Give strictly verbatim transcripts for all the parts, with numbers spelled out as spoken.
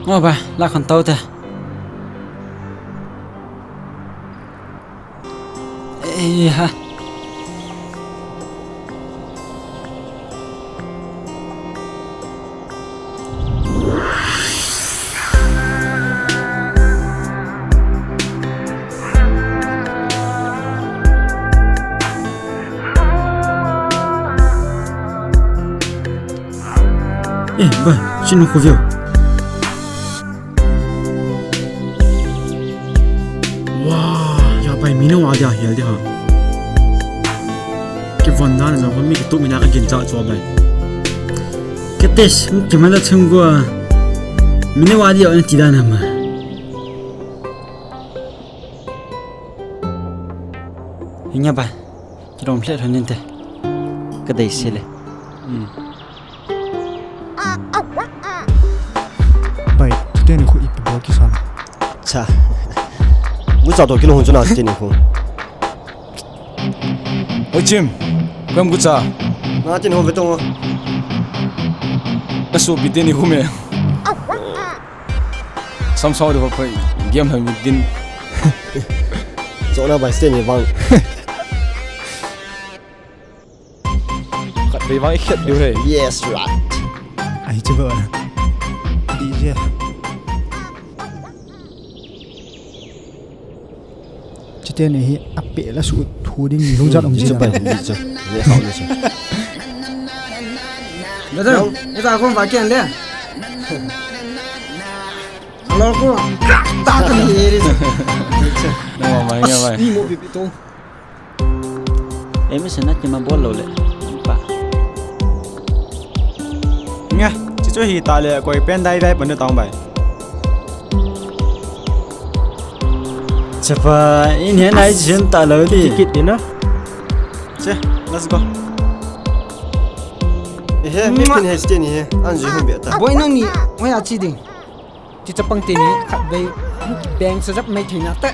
Ngo ba, la khon tau te. Ei ha. Eh, ba, sinu khu view. Wah, ya bai, mi ne wa dia hial dia ha. Kivon dan jong mi kitu mi na ka gin cha chua bai. Ke tes, mi kimala chung gua. Mi ne wa dia na ti dan ma. Hinya bai. Kidom hle lhon inte. Ka dei se le. Hmm. Bai, teni khu ipi bol kisan. Cha. Gucha to kilhon chuna teni khu. Oi Chim, kam gucha. Na teni ho vetong. Ka su bi teni khu me. Sam sao de ko game han din. So na bai teni bang. Khatvei vang i khet diu he. Yes, right. Ahi che ba. D J. Chite ni hi ape la su thu ding ni lung jat ong che ba. Yes, yes. Brother, ita kon va kian le. Hello ko. Ta kan ni ri. No, mai nga mai. Ni mo bi bi to. Ei, mi se na kima bol lou le. Pa. Nga, chichu hi ta le koi pen dai dai pon tong bai. Chapa, in he nai jin ta lou di. Kit ni na. Che, let's go. He, mi pin he sten he. An ji hon be ta. Boy nang ni, oi a chi ding. Chi chapang teni khatvei beng sa jap mai theina te.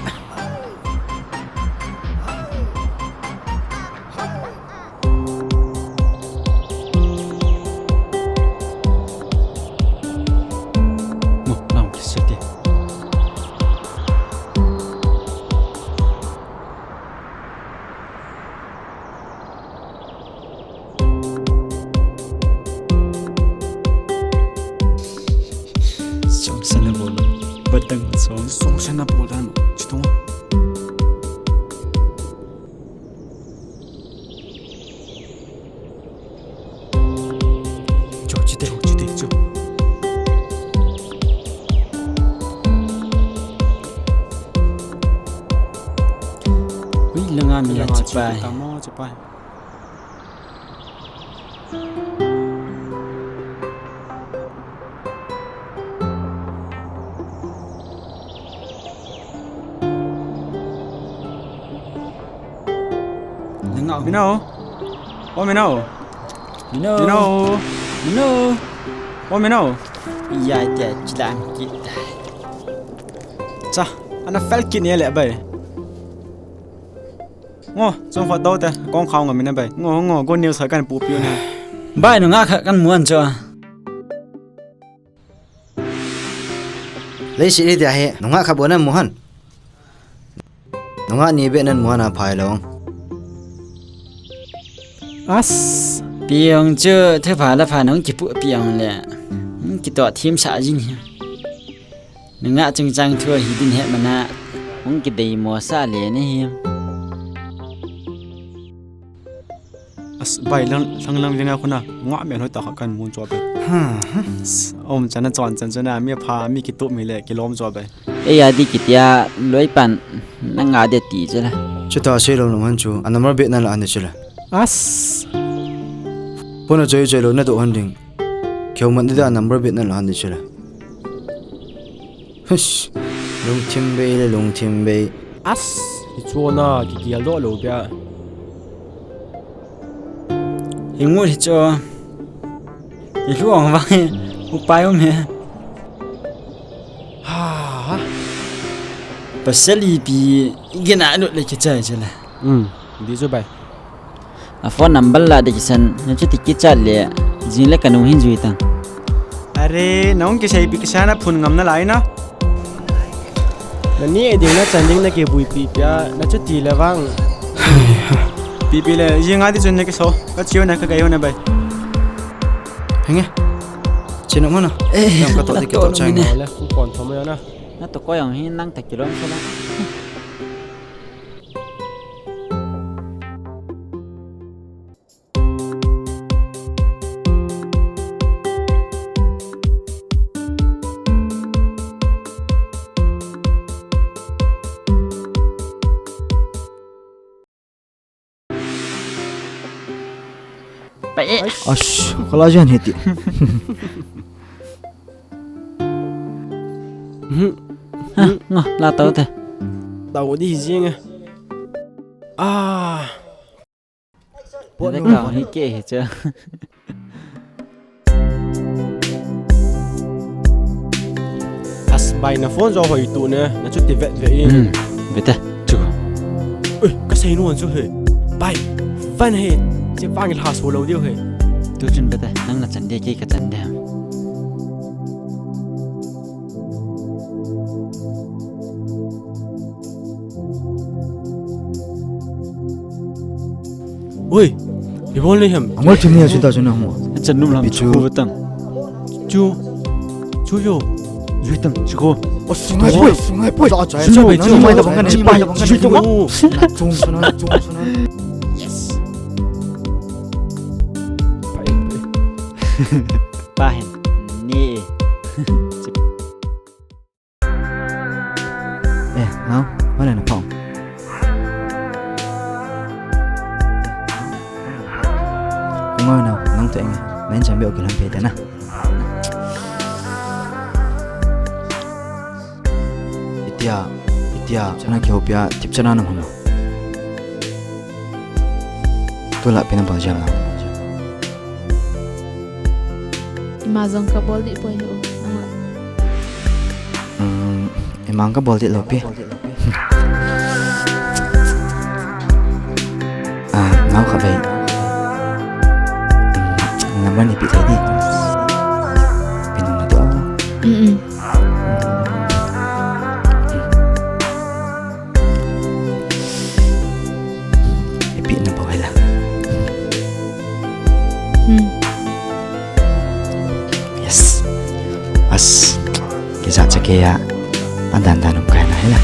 Mo, nang kisa te. Teng song. Song sana bol dan. Chitong. Cho, chite, chite, cho. Ui, langa mi la chipai. Tamo, chipai. Mino. O Mino. Mino. Mino. Mino. O Mino. Ya, te chilang kit. Cha, ana fel kit ni le bai. Ngo, chung khat dou te, kong khao ngam ina bai. Ngo, ngo, good news khat kan pupi u na. Bai, nungah khat kan mu an chu. Leiset hi tia hi, nungah khat bou nan mu han. Nungah ni beh nan mu han a phai lou. As. Piong chu, thupha la pha nung kipu piong le. Nung kitoh thim sa jing hi. Nungah chungchang thu hi din he mana, hung kidei mo sa le ni hi. As bai lang, lang lang venga khuna, nga me hoi ta kha kan mun cho be. Ha, ha. As, um chana chon chan chana, mi pha, mi kitu mi le, kilom cho be. E ya di kitia, loi pan, na nga de ti chela. Chuta se lo lo han chu, a number bit na la an de chela. As. Pona choi choi lo na do han ding. Keu man de a number bit na la han de chela. Hush. Lungthim bei le, lungthim bei. As, hi chu na, ki kial do lo bia. Hi ngut hi chu. Hi lu ang vang hi. Upai um hi. Ha, ha. Pasal ipi, i gena lut le kichai chela. Um, di chu bai. A phone number la de kisan, na chuti kichat le, jing le kanu hin jui tang. Are, nahung kisei pi kisan a phun ngam nalai na. Nani e ding na chan ding na kibui pi pia, na chuti le vang. Pi pi le, jing a di chun na kiso, ka chiu na ka gai ho na bai. Henge. Chinu mo na. Eh, dam ka to di ka to chang. Le, ku kon tho mo na. Na to ko yang hin nang ta kilom so na. Pai. Ash, kala jan hiti. Ha, nga, la tau te. Tau di jing. Ah. Pon ka hi ke hi cha. As bai na phone jo hoi tu ne, na chuti vet ve in. Hmm, ve te, chu. Ui, ka sei nuan chu he. Bai, van he, che vang lha so lo diu he. Tu chun ve te, nang na chan de, kei ka chan de. Oi, ipi bol nei ham? Angol thim ni a chu ta chu na hmu. Achan num lam chu chu tang. Chu. Chu yo. Zui tang chu ko. O, sungai poi, sungai poi. Sungai poi, chu. Sungai poi, chu. Sungai poi, chu. Chung suna, chung suna. Yes. Pai, pai. Pa hin. Ni. Eh, nau, mana na phong. Kung nau, nang tu eng, main chambe o kilam pe na. Itia, itia, chana ki hopia, tip chana na mama. Tula pina bol jam na. Ima jong ka bol dih poi hi u, nang la. Um, ima ka bol dih lo pi. Ah, nau kha bei. Um, number ni pi thei di. Pi nung na to. Mm, mm. Ipi na bol la. Hmm. Yes. As. Kisa cha ke ya. Adan dan um kai na hi la.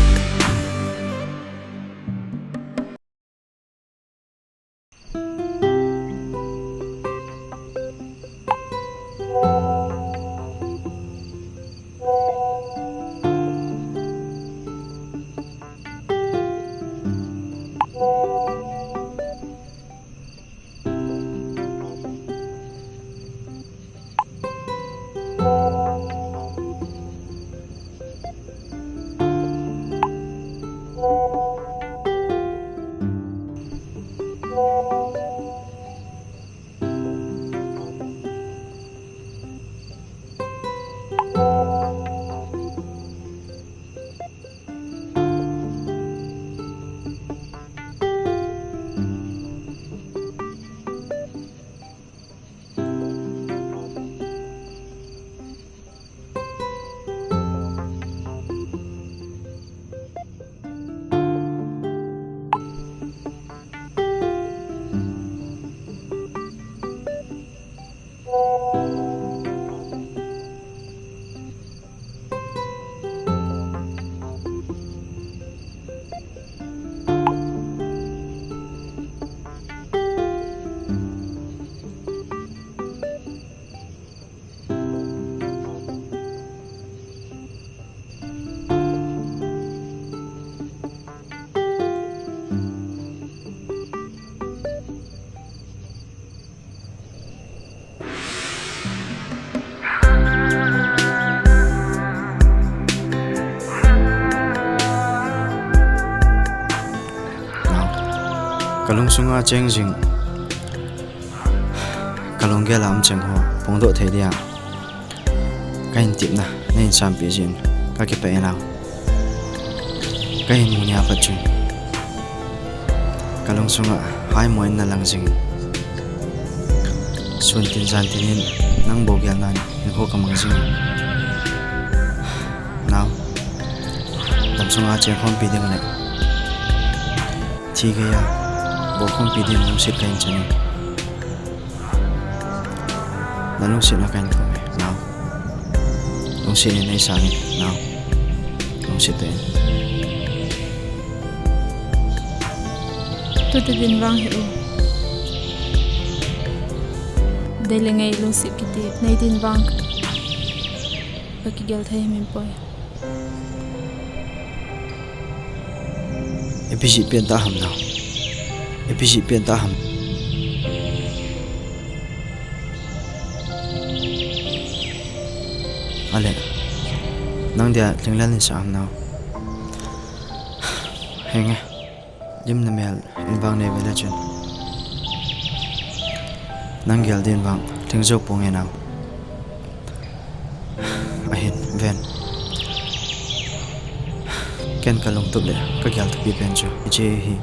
Nao, ka lungsunga cheng jing, ka lunggel a um cheng ho phongdoh thei dia ka hin tipna na hin sampi jin, ka kipah e nao. Ka hin mu nia pat chun ka lungsunga haimo in na lang jing. Sun tin jan tin in nang bou gelna in hinkho ka mang jing. Nao, damsunga cheng khompi ding le thi geiya bol khompi ding lungset ka hin chan e. Na lungsetna ka hin thum e, nao. Lungset in nei sang in, nao. Lungset tah in. Tute din vang hi u. Dei le ngei lungset kiti, nei din vang ka kigel thei min poi. Ipi jeh pen ta ham nao? Ipi jeh pen ta ham? Ale, nang dia lhinglel in sa ham nao? Henge, lim le mel in vang nei ve le chun nang gel din vang lhing jou ponge nao. Ahin, ven. Ken ka lungtup le ka gel thupi pen chu hiche hi.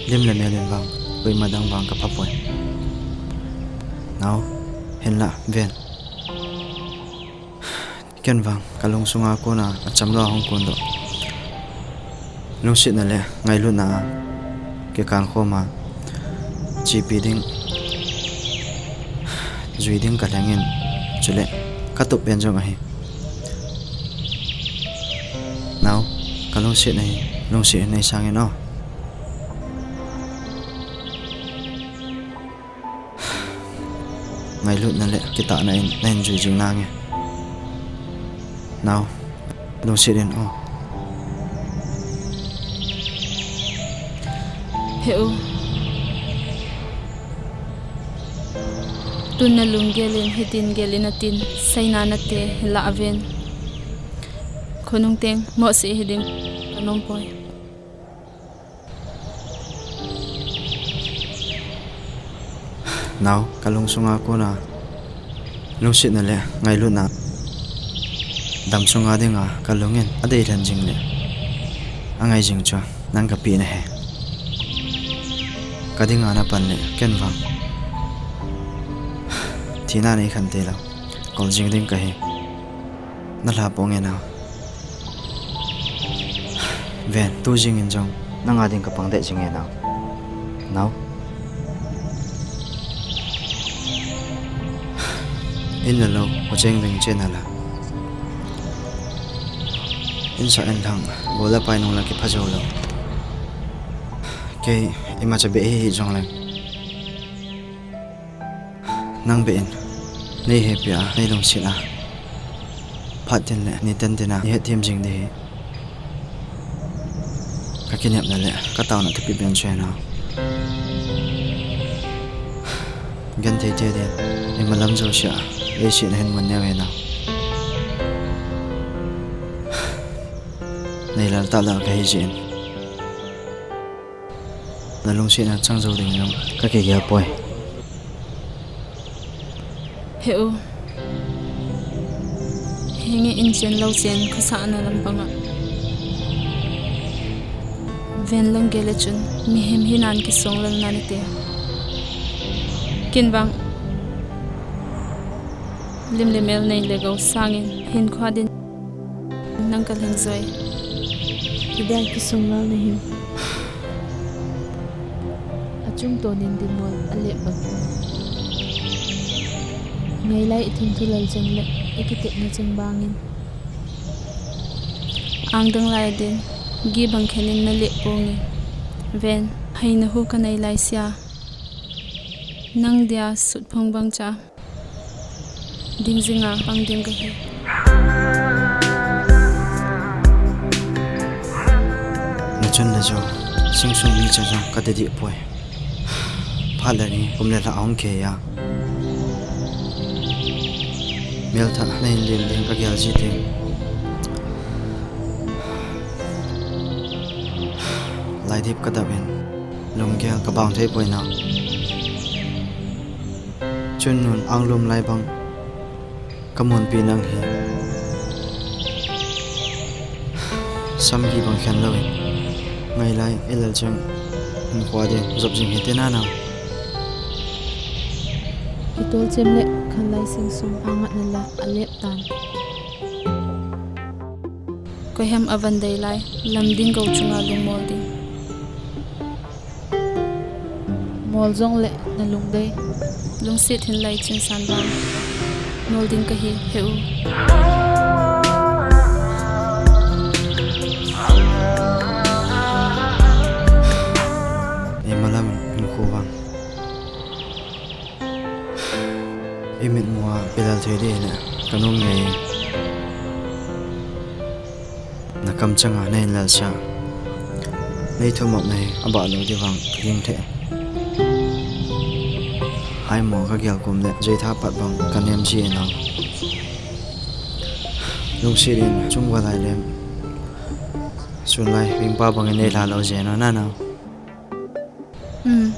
Lim le mel in vang, koima dang vang ka pha poi. Nao, hinla, ven. Ken vang, ka lungsunga kona acham lou a hung kondoh, lungsetna le ngailutna a kikan khom a, chepi ding, jui ding ka lheng in, chule ka tup pen jong ahi. Nao, ka lungset ahi, lungset in nei sang in o. Ngailutna le kitahna in na hin jui jing nange. Nao, lungset in o. He u. Tun na lunggel in, hitin gel in atin, seina nate, hinla aven. Khonung teng, mohseh hiding, ka nom poi. Nao, ka lungsunga kona lungsetna le ngailutna, damsunga dinga ka lung in adei lhen jing le angai jing chu nang ka pi na he. Ka dinga na pan le ken vang thina nei khan te lou, kol jing ding ka hi. Na lha ponge nao. Ven, tu jing in jong nanga ding ka pang deh jing e nao. Nao. In le lou, kho cheng veng chen a la. Insung in thang, gol le pai nung la kipha jou lou. Kei, imacha beh hi hi jong leng. Nang beh in, nei hepi a, nei lungset a. Phat tin le, ni tan tin a, nei hetthem jing ding hi. Ka kinepna le, ka taona thupi ben chu hena. Genthei thei din, imalam jousea, leiset a hin mun neo hena. Nei lal tah lal ka hi jeh in. Na lungset na chang jou ding jong ka kigel poi. He u. Henge inchen louchen khosahna lampang a. Ven lang gel le chun mihem hina kisong lal na nate. Ken vang lim le mel nei le gou sangin hinkho a din nang ka lhing joi. Idia kisong lal na him. Achung tonin dinmol a lep bang. Ngailai i thim thu lal cheng le i kitepna cheng bangin. Angdang lai din, gi bang khenin na lep ponge. Ven, hai na hu ka nei lai sia. Nang dia sut phong bang cha. Ding jinga pang ding ka hi. Na chun le jo, sing sung mi cha jong ka te dih poi. Phat le ni, kum le lha ahung kei a. Mel thah na hin lim ding ka gel ji ding. Lai dip ka dap in, lunggel ka bang thei poi na. Chun nun anglum lai bang ka munpi nang hi. Samgi bang khen lou in. Ngailai i lal cheng in kua din jop jing hi te na nang. Kitol chem le khanlai sing sung a ngatna la a lep tan. Koihem a van dei lai, lam ding gou chunga lungmol ding. Mol jong le na lungdei. Lungset hin lai chin san vang. Nol ding ka hi, he u. Imalam in khu vang. I mit mua i lal thei ding le ka nom ngei. Na kam changa na hin lal sa. Nei thumop na hi a bah lou di vang ka ging thei. Hai mo ka gel kum le jui tha pat bang ka nem ji na. Lungset in chung va lai lem. Sun lai ring pa bang nei la lou je na na na. Um.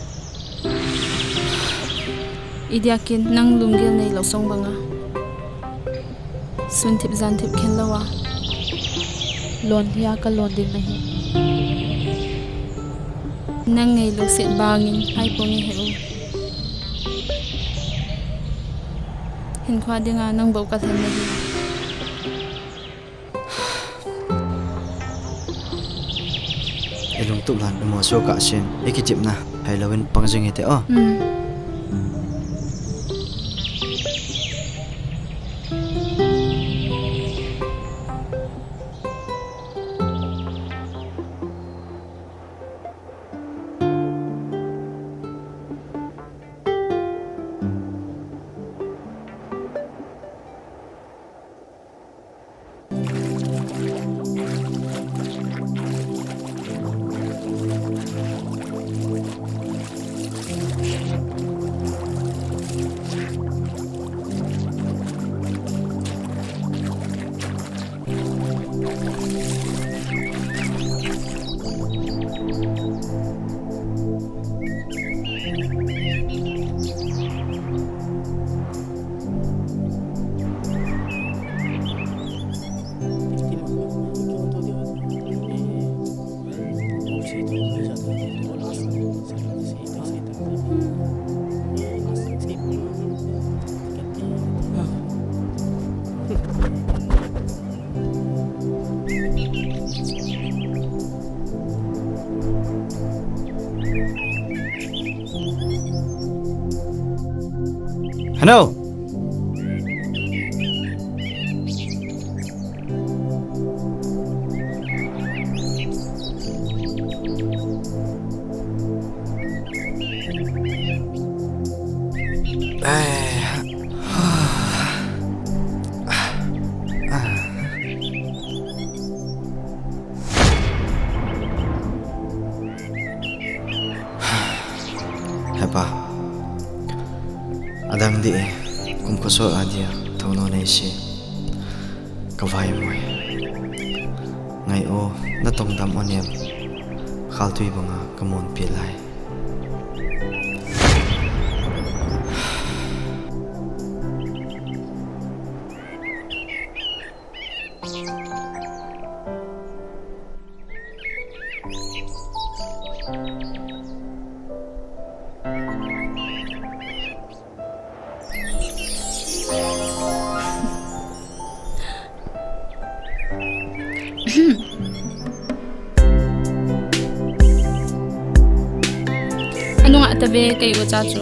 Idia kin nang lunggel nei lou song banga. Sun thip jan thip khen lou a. Lon hia ka lon ding na hi. Nang ngei lou set bangin hai pong e he u. Hin khua dinga nang bou ka lhen na hi. I lungtup lan i mo so ka sin, i kitipna hai lou in pang jing hite o. Hmm. Hello. Ai. Hepa. Adang dih e, kum kosol a dia, thounou nei si. Ka vai mui. Ngai o, na tong dam o nem. Khaltui banga ka mon pi lai. Anung a tave kei u cha chu.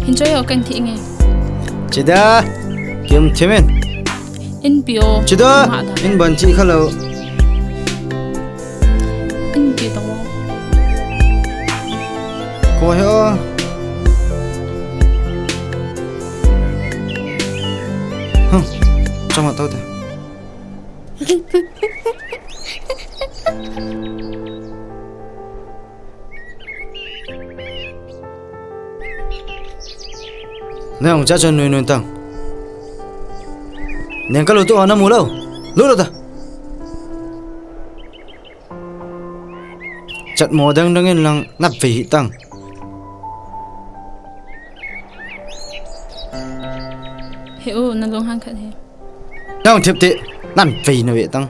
Hin choi ho kan thi nge. Chida, kim thimin. In pi o. Chida, ma da. In ban chi kha lo. In pi tong o. Ko he o. Huh, chama tau te. Nang cha chon nui nui tang. Neng ka lu tu ana mu lo. Lu lo ta. Chat mo dang dang in lang nap ve hi tang. He u, na long hang khat he. Nang thip te, nan ve na ve tang.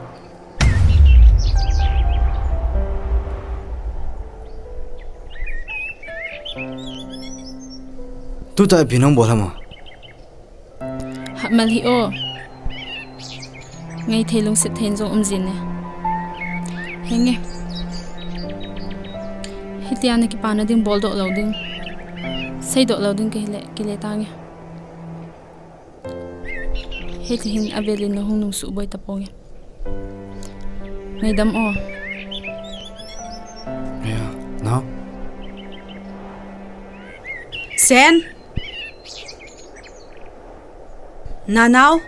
Tuta ipi nang bol ham a? Hapmal hi o. Ngai thei lungset thei jong um jin e. Henge. Hitia na kipana ding bol doh lou ding. Sei doh lou ding kei le, kile tange. Hiti hin avelin na hung nungsuh boi taponge. Ngaidam o. Aya, nao. Sen. Nanao.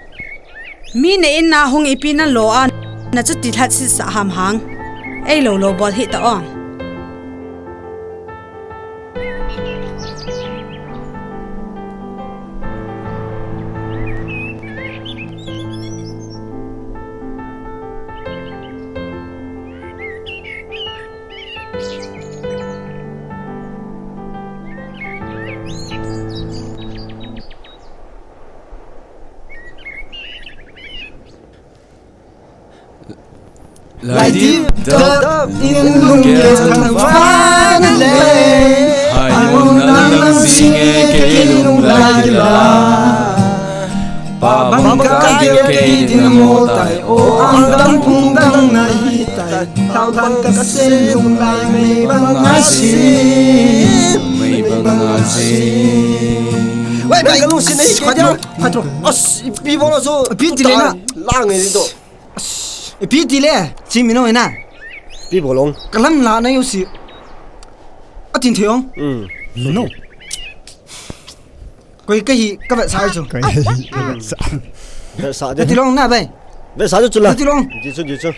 Mi na in na hung ipi na lo a, na chuti lhat sisa ham hang. Ei lo lo bol hi ta ong. Lai dip dap in lung ke thangvah le. Hai mun na lang sing e kei lung lai la. Pa bang ka kai kei din mo tai o ang dang phung dang na hi tai. Tau bang ka se lung lai mei bang a si. Mei bang a si. Wei, wei, ka lung si nei, kei dia. Patro. As, ipi bol a so. Ipi ti le na. Lang e to. Ipi ti le, chi mi no ina. Pi bolong. Ka lam la na yo si. A tin thei ong. Mm. No. Koi ka hi, ka vet sa chu. Ka hi, ka vet sa. Vet sa. Ka ti long na bai. Vet sa chu chu la. Ka ti long. Ji chu, ji chu.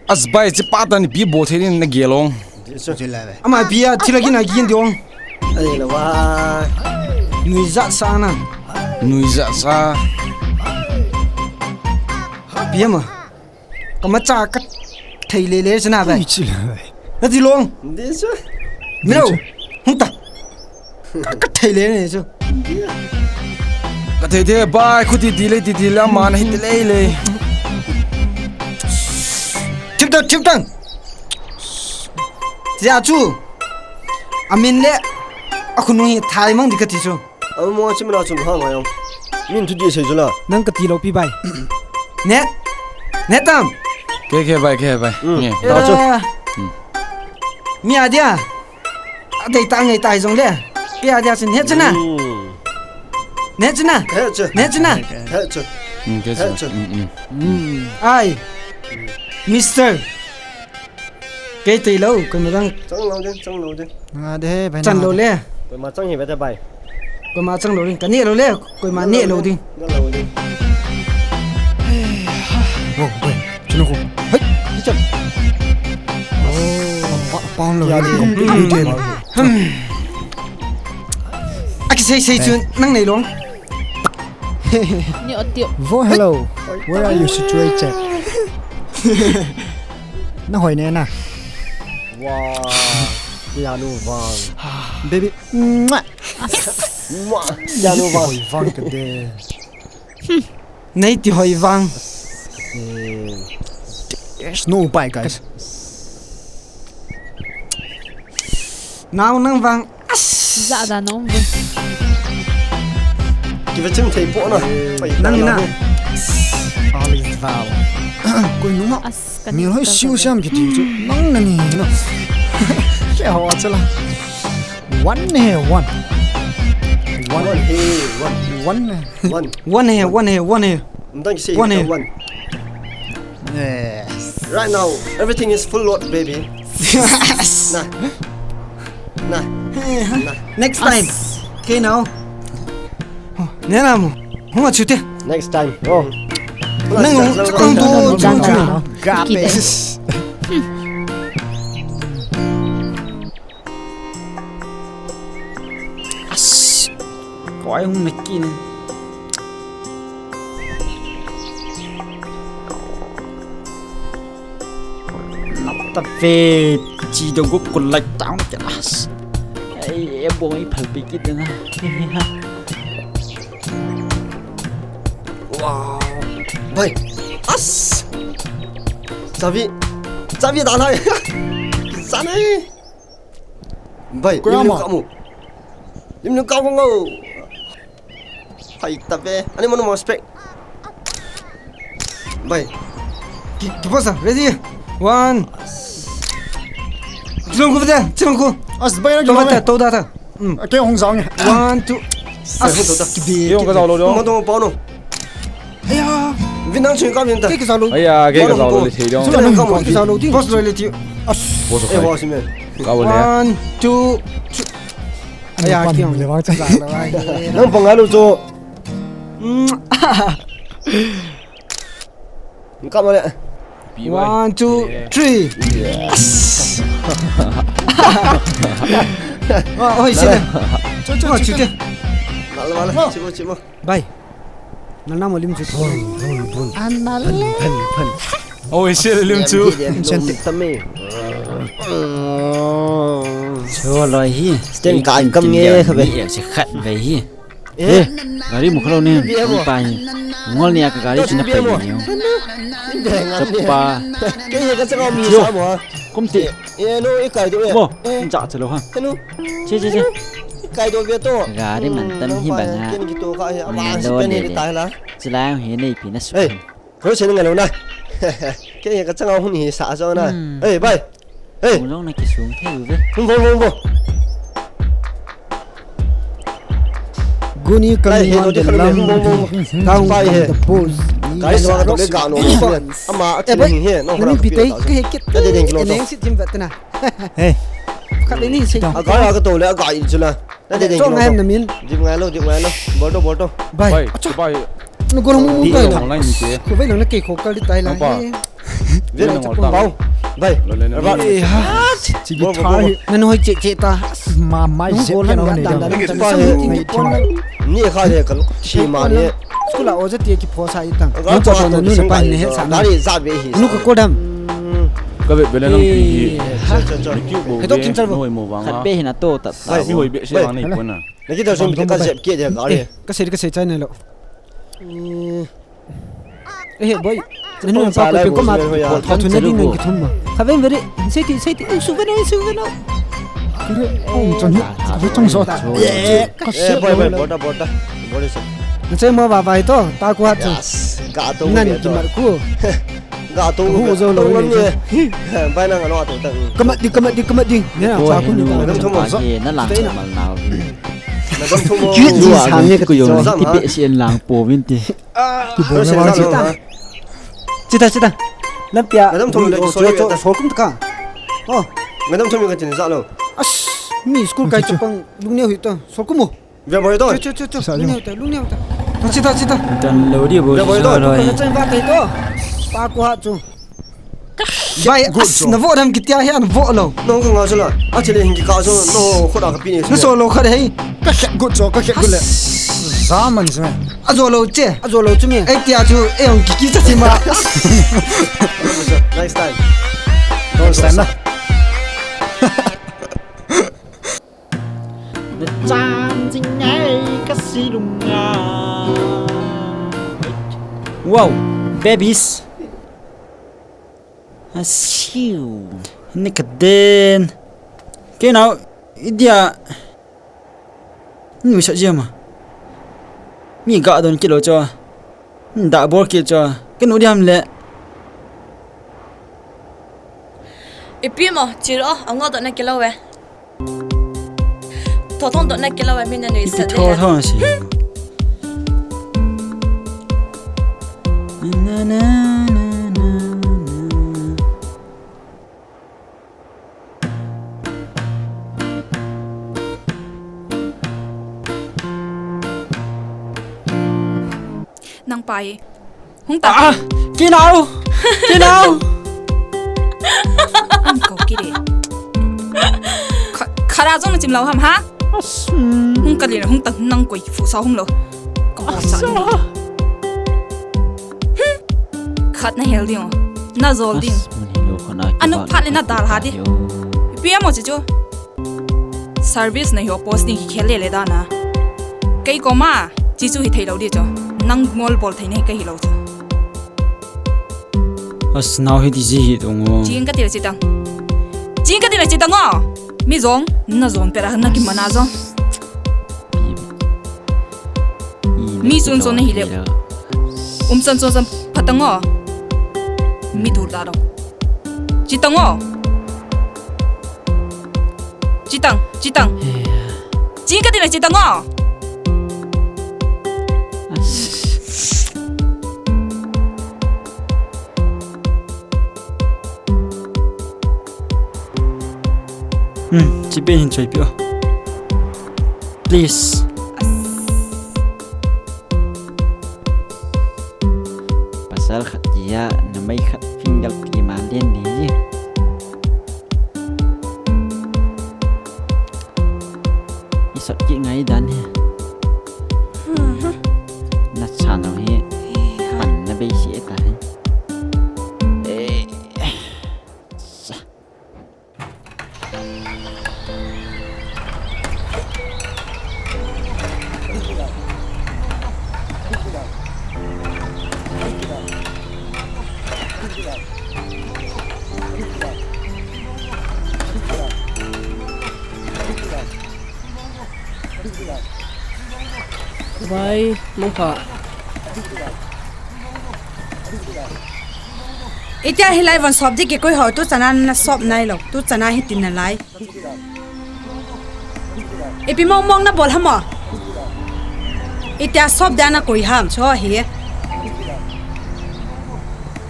As bai, chi pa tan pi bol thei in na gelong. Ama pi a thila gin a gin diong. Ai la wa. Nui jat sa na. Nui jat sa. Pi ama. Ka ma cha ka thei le le sa na bai. Ui, chi la bai. Na ti long. Di sa. Mi lo. Hung ta. Ka, ka thei le ne chu. Ka thei thei bai, khuti ti le, ti ti le, ama na hi ti le le. Thip tang, thip tang. Tia chu. Amin le. A khunu hi thai mang di ka ti chu. Amo chi mina chu ha ngai ong. Min thu di sei chu la. Nang ka ti lo pi bai. Ne. Ne tam. Ke ke bai, ke bai. Mm. Nge. Ta chu. Eh. Mm. Mi a dia. A dei ta ngai tai jong le. Pi a dia chun he chuna. Mm. Ne chuna. He chu. Ne chuna. He chu. Mm, ke chu. He chu. Mm, mm. Mm. Ai. Mister. Kei tei lou, koima dang. Chang lou ding, chang lou ding. Nga de, bai chan na lou de. Le. Koima chang hi ve te bai. Koima chang lou ding. Ka neh lou le, koima neh lou ding. Nga lou ding. Wo, bai. Chun ko. Hei, hi chan. Oh, pa, pa lou. Ya, ya, ya. Hmm. Aki sei sei chun, nang nei long. Ni ot tio. Vo, hello. Where are you situated? Na hoi ne na. Wow. Keanu Vang. Baby. Mwah. Mwah. Keanu Vang. Hoi vang ka de. Nei ti hoi vang. Eh. There's no bye, guys. Nau nang vang. As. Za da nong bu. Ki ve chim thei po na. Nang na. All is well. Koi nunga. As, ka mi ni hoi ka siu ka siam ki ti chu. Nang na ni na. Ke ho cha la. One he, one. One. One he, one. One. One. One he, one he, one he. One he. One. Yes. Right now, everything is full load, baby. Yes. Nah. Nah. Nah. Next time. As. Okay, now. Oh, nena mo. Huma chute. Next time. Oh. Nang, nang, nang, nang, nang, nang. Garbage. As. Koi hung nakin. Laptop ve chi do go kulai tang ke as. Ai, e bong i phal pi kit na. Wow. Bai. As. Chabi. Chabi da lai. Sanai. Bai, lim lim ka mu. Lim lim ka mu ngau. Hai ta ve. Ani mano mo spek. Bai. Ki, ki posa, ready? One. Chilong ku bete, chilong ku. As bai na. To bete, to da ta. Hmm. Ke hong jang. One, two. As. Ke hong ka jao lou. Mo to pa no. Aya. Vin nang chun ka vin ta. Ke ka jao lou. Aya, ke ka jao lou le thei dong. Chun ka jao lou ding. Boss lou le ti. As. Boss. Eh, boss me. Ka bol le. One, two, three. Aya, kiang. Nang pang alu chu. Ka bol le. One, two, three. Yes. Wa, oi, sila. Chu, chu, chu, chu. Mala, mala. Chibo, chibo. Bai. Nalna mo lim chu. Bun, bun, bun. Anale. Phan, phan, phan. Oi, sila lim chu. Tame. Chu loi hi. Sten ka kam nge kha be. Ni se khat be hi. Eh, gari mu kha lou ne. Pai. Ngol ni a ka gari china pai ni. Chapa. Ke ye ka changa mi sa mo. Kum ti. Eh, no, i kai do e. Mo, ja che lou ha. Hello. Che, che, che. Kai do ve to. Gari man tam hi banga. Ken ki to kha he, ama si pen he tai la. Chilai hi nei pi na su. Hey. Ko se ngai lou na. Ke ye ka changa hun hi sa jo na. Hey, bai. Hey. Long na ki sung thei u ve. Hung bo, hung bo. Guni ka lai he, no de khan me, hung bo, hung bo. Down pai he. Kai sa ka to le ga no. Ama a ti he, no. Ni pi tai ka he kit. Ka de den kilo to. Neng sit jim vet na. Hey. Ka de ni se. A ga ka to le a ga i chu la. Na de de. Chong ngai na min. Dip ngai lou, dip ngai lou. Bol to, bol to. Bai. Bai, acha. Bai. Na gol mu mu bai. Online ni te. Ko bai lo na ke ko kal di tai la. Nang pa. Ve na ngol ta. Pau. Bai. Lo le na. Ba. Eh, ha. Chi gi thai. Na noi che che ta. Ma mai se ke na ni. Ni kha de kal. Chi ma ni. School a oja ti ki pho sa i tang. Ga to na nu na pa ni he sa na. Dari za be hi. Nu ko ko dam. Ka ve ve le nang pi hi. Cha, cha, cha. Ni kyu bo. He to ve, kin chal bo. Noi mo vang. Khat a. Be hi na to ta. Bai, mi hoi be se vang nei ko na. Na ki ta som ka jep ke de ka re. Ka se, ka se chai nei lo. Eh, he boy. Nanu pa ko pe ko ma. Ko thon thu ne ding nang ki thum ma. Kha ve ve re. Se ti, se ti. Su ve no, su ve no. Kare, ong chon hi. Kare chon so. Eh, ka se boy, boy, bol ta, bol ta. Bol se. Na che mo ba bai to. Ta ko ha chu. Yes. Ga to. Nan ki mar ku. Ga to hu zo lo ni. Bai nang ano to ta. Kamat ding, kamat ding, kamat ding. Ne na cha ku ni. Nam thum zo. Na lang mal na. Nam thum. Ki ji sang ne ko yo. Ki pe si en lang po vin ti. Ki bo na wa chita. Chita, chita. Lampi a. Ngadam thum le, sorry, sorry, sorry, ta. Sol kum ta ka. Oh. Ngadam thum ka chin ja lo. As, mi school kai chapang lungneo hi ta. Sol kum mo. Ve boi to. Cho, cho, cho, cho. Sa lungneo ta, lungneo ta. Ta chi ta, chi ta. Tan lo di bo. Ve boi to. Ka na chen ba tai to. Pa ko ha chu. Bai, as, na vo dam kitia he an vo lo. No ka nga chu la. A chele hin ki ka chu no kho da ka pi ne. Na so lo kha de hei. Ka khe gut cho, ka khe gut le. Zaman se. A zo lo che, a zo lo chu mi. Ei tia chu, ei hong kiki cha si ma. Nice time. Nice time na. Chan jing ei ka si lung a. Wow, babies. Asiu. Ni ka den. Ke nau, idia. Nuisat jia ma. Mi ga don kilo cho. Da bol kilo cho. Ke nu diam le. Ipi mo, chiro, ango don na kilo we. Tho thong don na kilo we, mi na nuisat. Tho thong si. Na, na, na, na, na. Nang pai. Hung ta. Ah, kinau. Kinau. Hung kau kire. Kha, khara jong na chim lau ham ha? Hung ka le hung ta nang koi fu sa hung lo. Kau sa. Khat na hel ding. Na zol ding. Anu phat le na dal ha di. Pi amo chi chu. Service na hi o posting hi khel le le da na. Kei koma, chi chu hi thei lo di chu. Nang ngol bol thei nei ka hi lo chu. As nau hi ti ji hi dong o. Ching ka ti le chi tang. Ching ka ti le chi tang o. Mi jong, na jong pera na ki mana jong. Mi chun chun na hi le. Um chan chun chan phat tang o. Mi dur da dong. Chi tang o. Chi tang, chi tang. Chi ka ti na chi tang o. Hmm, chi pen hin choi pi o. Please. Pasal khat kia, na mai khat finger pi ma den di. I sot ki ngai dan he. Na chan o he. Pan na bei si e ta he. Eh. Sa. Bye, mangpha. Itia hilai von sop di kikoi ho, tu chana na sop nai lo, tu chana hi tin na lai. Ipi mong mong na bol hamo. Itia sop dia na koi ham, cho hi.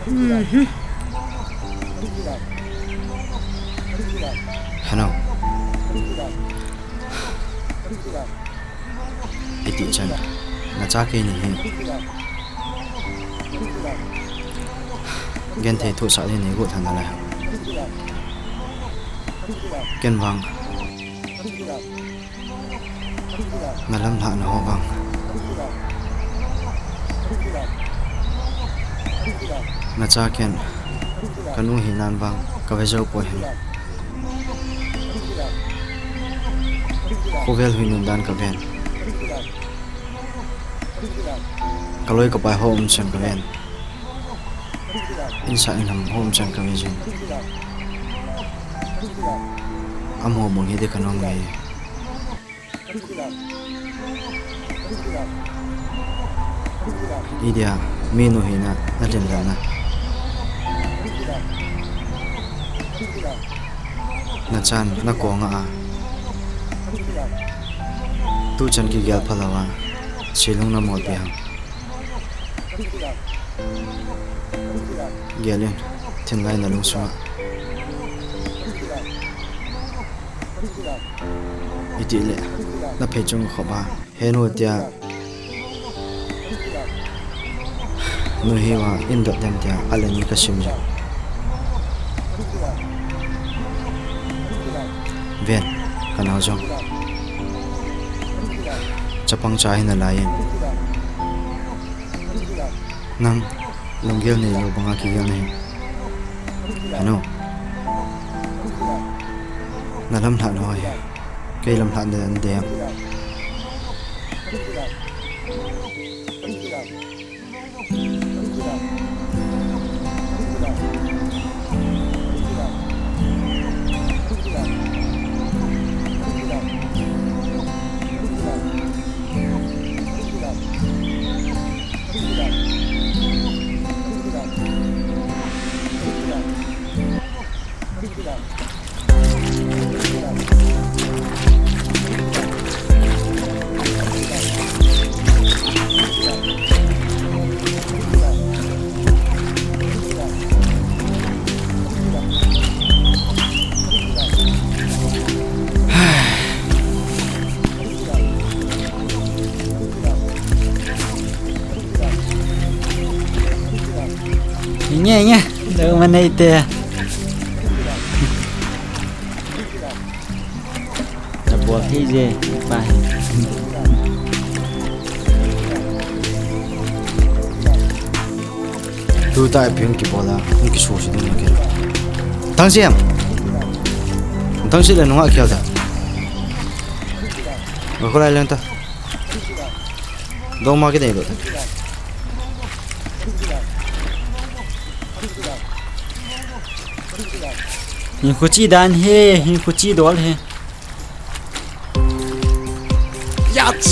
Mhm. Hello. Iti chan, na cha kei ni hi. Genthei thu sa ni ni gu than na lai. Ken vang. Na lam lha na ho vang. Na cha ken. Ka nu hi nan vang. Ka ve jo poi hen. Khovel hui nun dan ka ven. Ka loi ka pai ho um chan ka ven. Insa in ham ho um chan ka ven jin. Am ho mong hi de ka nom ngai. Idia, mi nu hi na, na din dan na. Na chan, na kong a. Tu chan kigel pha lo a. Silung na mol pi ham. Gel in, thinlai na lungsunga. Itile, na phei chung khop a. Henu tia, nu hiva in dot dem tia, ale ni ka sim jeng. Ven, ka nao jong. Chapang cha hi nalai in. Nang, lunggel neilou banga kigel nahi. Henu. Na lamlhah na hoi. Kei lamlhah na de em? Nge, nge, lou ma nei te. Na bol thei je, pa. Tu ta pi hung kibol a, hung kisusi ding ke. Thangsiam. Thangsi le nunga khel ta. Ga khulai leng ta. Dong ma kidei lo ta. Hinkho chi dan hi, hinkho chi dol hi. Yat!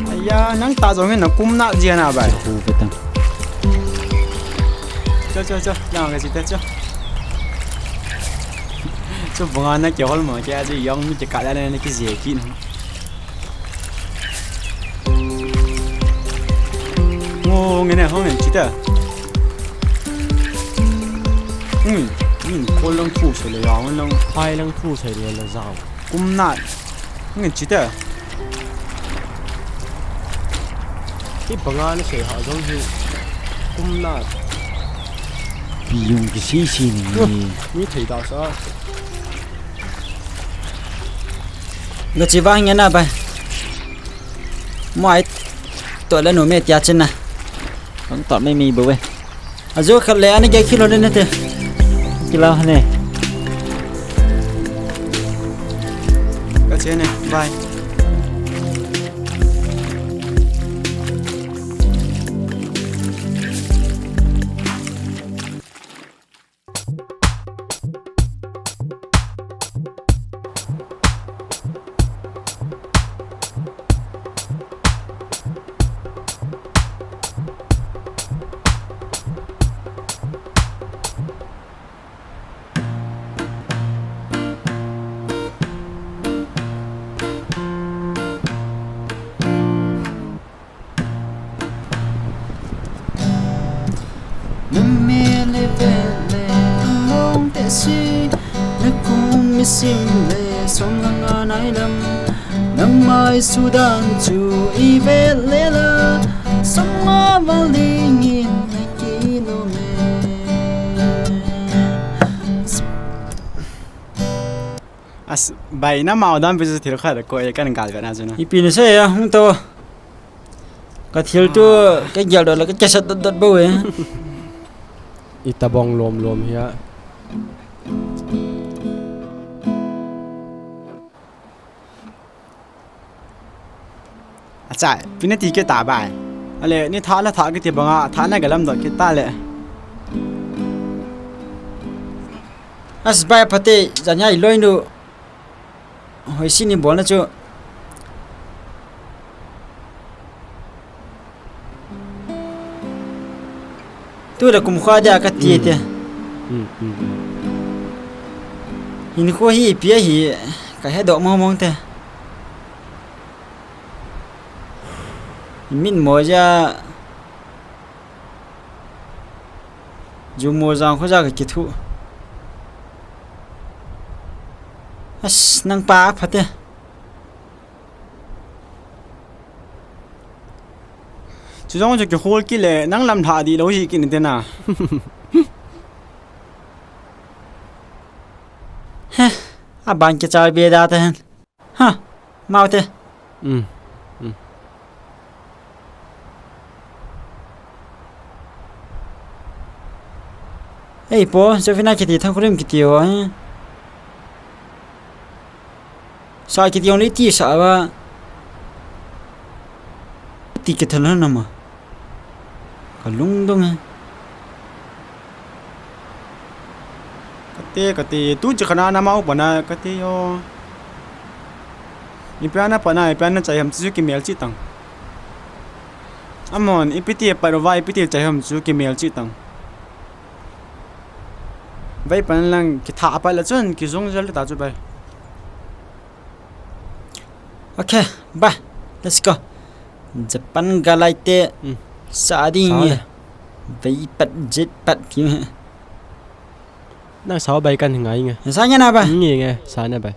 Aya, nang ta jong hin na kum na jia na bai. Khu pe tang. Cho, cho, cho, na ka chi ta cho. Cho banga na ke hol ma ke a ji yong mi ke ka la na ke je ki na. Ngo, nge ne, hong nge, chi ta. Hmm, hmm, ko lang thu se le ya, lang, hai lang thu se le la zao. Kum na. Nge chi ta. Hi banga na se ha jong hi. Kum na. Pi yung ki si si ni. Mi thei da sa. Ga chi vang nge na bai. Mai to la nu me tia chin na. Ang to me mi bo we. Ajo khat le ani ke khilo le ne te. Kila ne. Ka che ne. Bye. Namel le vel le long te si, nakum mi sim le som langa nai lam. Namai sudan chu i vel le la, som ma valing in na ki no me. As, bai na mau dan pe chu thil khat ko e kan gal ve na chu na. Ipi ni se ya, hung to. Ka thil tu, ka gel dot la, ka, ka sat dot dot bo e. I tabong lom lom hi a. Acha, pi na ti ke ta bai. Ale, ni tha na tha ke ti banga, tha na ga lam dot ke ta le. As bai pate, jan ya i loi nu. Hoi si ni bol na chu. Tu le kum kha dia ka ti te. Hmm, hmm, hmm. Hinkho hi ipi ahi ka he doh mong mong te. Min mo ja. Ju mo jang kho ja ka kithu. As, nang pa phate. Chu jong chu kihol kit le, nang lam lha di lo hi kit ni te na. Heh, aban kichar be da te hen. Ha, mau te. Um, um. Ei, po, Jovina kiti, Thangkhurim kiti ho, eh. Sa kiti jong le ti sa ba. Ti kithan na ma. Ka lungdong e. Kate, kate, tu chi khana na mau pana, kate yo. Ipi a na pana, ipi a na chai ham chu kimel chi tang. Amon, ipi ti pat uva, ipi ti chai ham chu kimel chi tang. Vai pan lang kitha pat la chun, kijong jel ta chu bai. Okay, bye. Let's go. Japan galai te. Hmm. Sa ding. Sa e. Vai pat jet pat ki. Nang sao bai kan ngai nge. Sa nge na ba? Nge nge, sa na bai.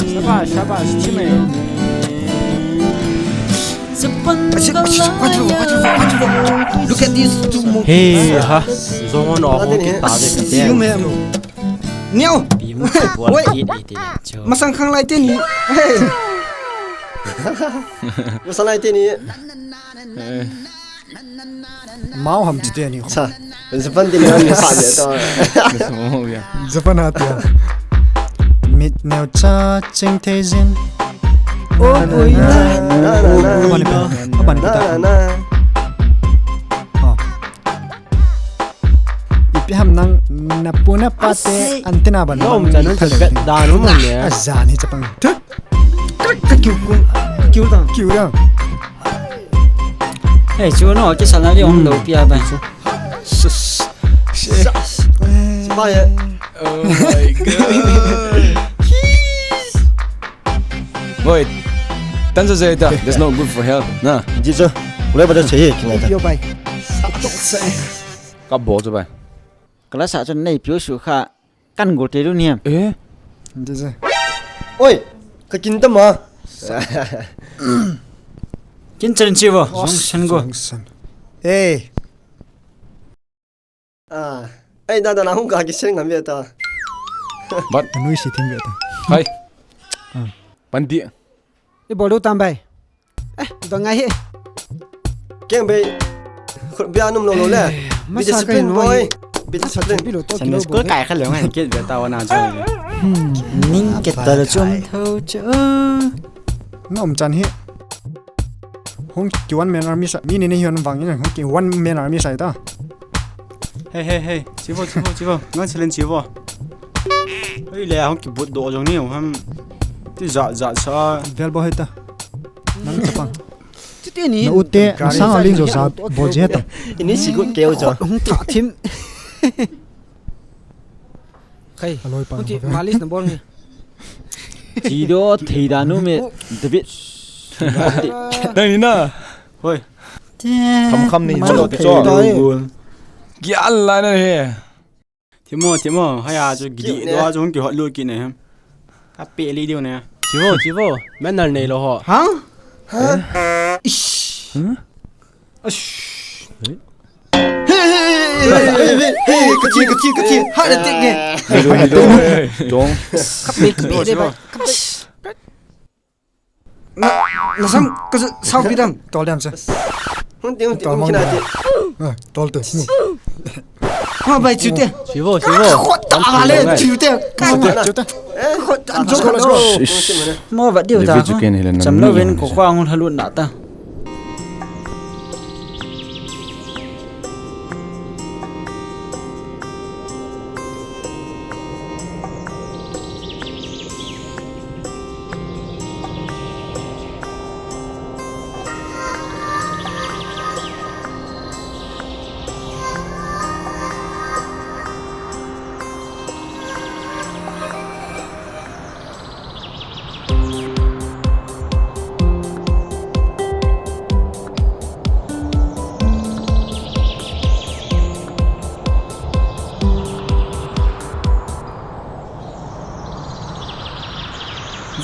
Shabash, shabash, chime. Look at these two monkeys. Hey, ha. Zong on off kit ta ve. Niau. Wait. Masang khang lai te ni. Hey. Masang lai te ni. Mau ham chi te ni. Cha. Japan te ni ham sa le to. Japan ha te. Mit neo cha ching thei jin. Oh boy. Abani pa. Abani pa. Oh. Ipi ham nang na pu na pa te antenna ban. Nom cha nang thale. Vet da nu mong ne. Ajan hi chapang. Thut. Ka kiu ku. Kiu da. Kiu da. Hey, chu no, ki sana li ong lo pia ba. Sus. Sus. Ba ya. Oh my God. Wait. Tan sa sa ita. That's not good for health. Na. Ji sa. Ulai ba sa ye. Yo bai. Ka bo chu bai. Kala sa chun nei piu su kha kan go te lu niam. Eh? Oi, ka kin ta ma. Kin chen chi bo. Jong san go. Jong san. Eh. Ah, ei, da da na hung ka ki sen ngam ve ta. But anui si thim ve ta. Hai. Ah. Pandi. I bol du tam bai. Eh, dong ngai hi. Keng bei. Khut bia num lo lo le. Be discipline boy. Be discipline. Sunday school kai kha lo ngai kit be ta wa na jo. Ning ke ta chum tho chu. Nom chan hi. Hung ki one man army sa. Mi ni ni hian vang in hung ki one man army sa ta. Hey, hey, hey. Chivo, chivo, chivo. Ngan challenge chivo. Hey, le hung ki but do jong ni ham. Ti ja ja sa. Bel bo heta. Nang chapang. Ti ti ni. Na ute, na sang alin jo sa bo je ta. Ini sigut keu jo. Hung ta thim. Kai. Aloi pa. Hung ti malis na bol ni. Chi do thei da nu me David. Dai ni na. Hoi. Kham kham ni, ma lo te cho. Ki al la na he. Thimo, thimo, haya chu gidi do chu hung ki hot lut kit ne. Ka pe li diu ne. Chivo, chivo, manner nei lo ho. Ha? Ha? Ish. Ish. Hey, hey, hey, ka chi, ka chi, ka chi. Ha, da tik ne. Dong. Ka pe, ka pe de ba. Na, na sam ka sau pi dam. Tol dam sa. Hun ti, hun ti, hun kina ti. Ah, tol te. Ha, bai, chiu te. Chivo, chivo. Khot ta le, chiu te. Ka, chiu te. Khot ta, let's go, let's go. Mo va diu ta. Cham lo ven ko khwa ngun halut na ta.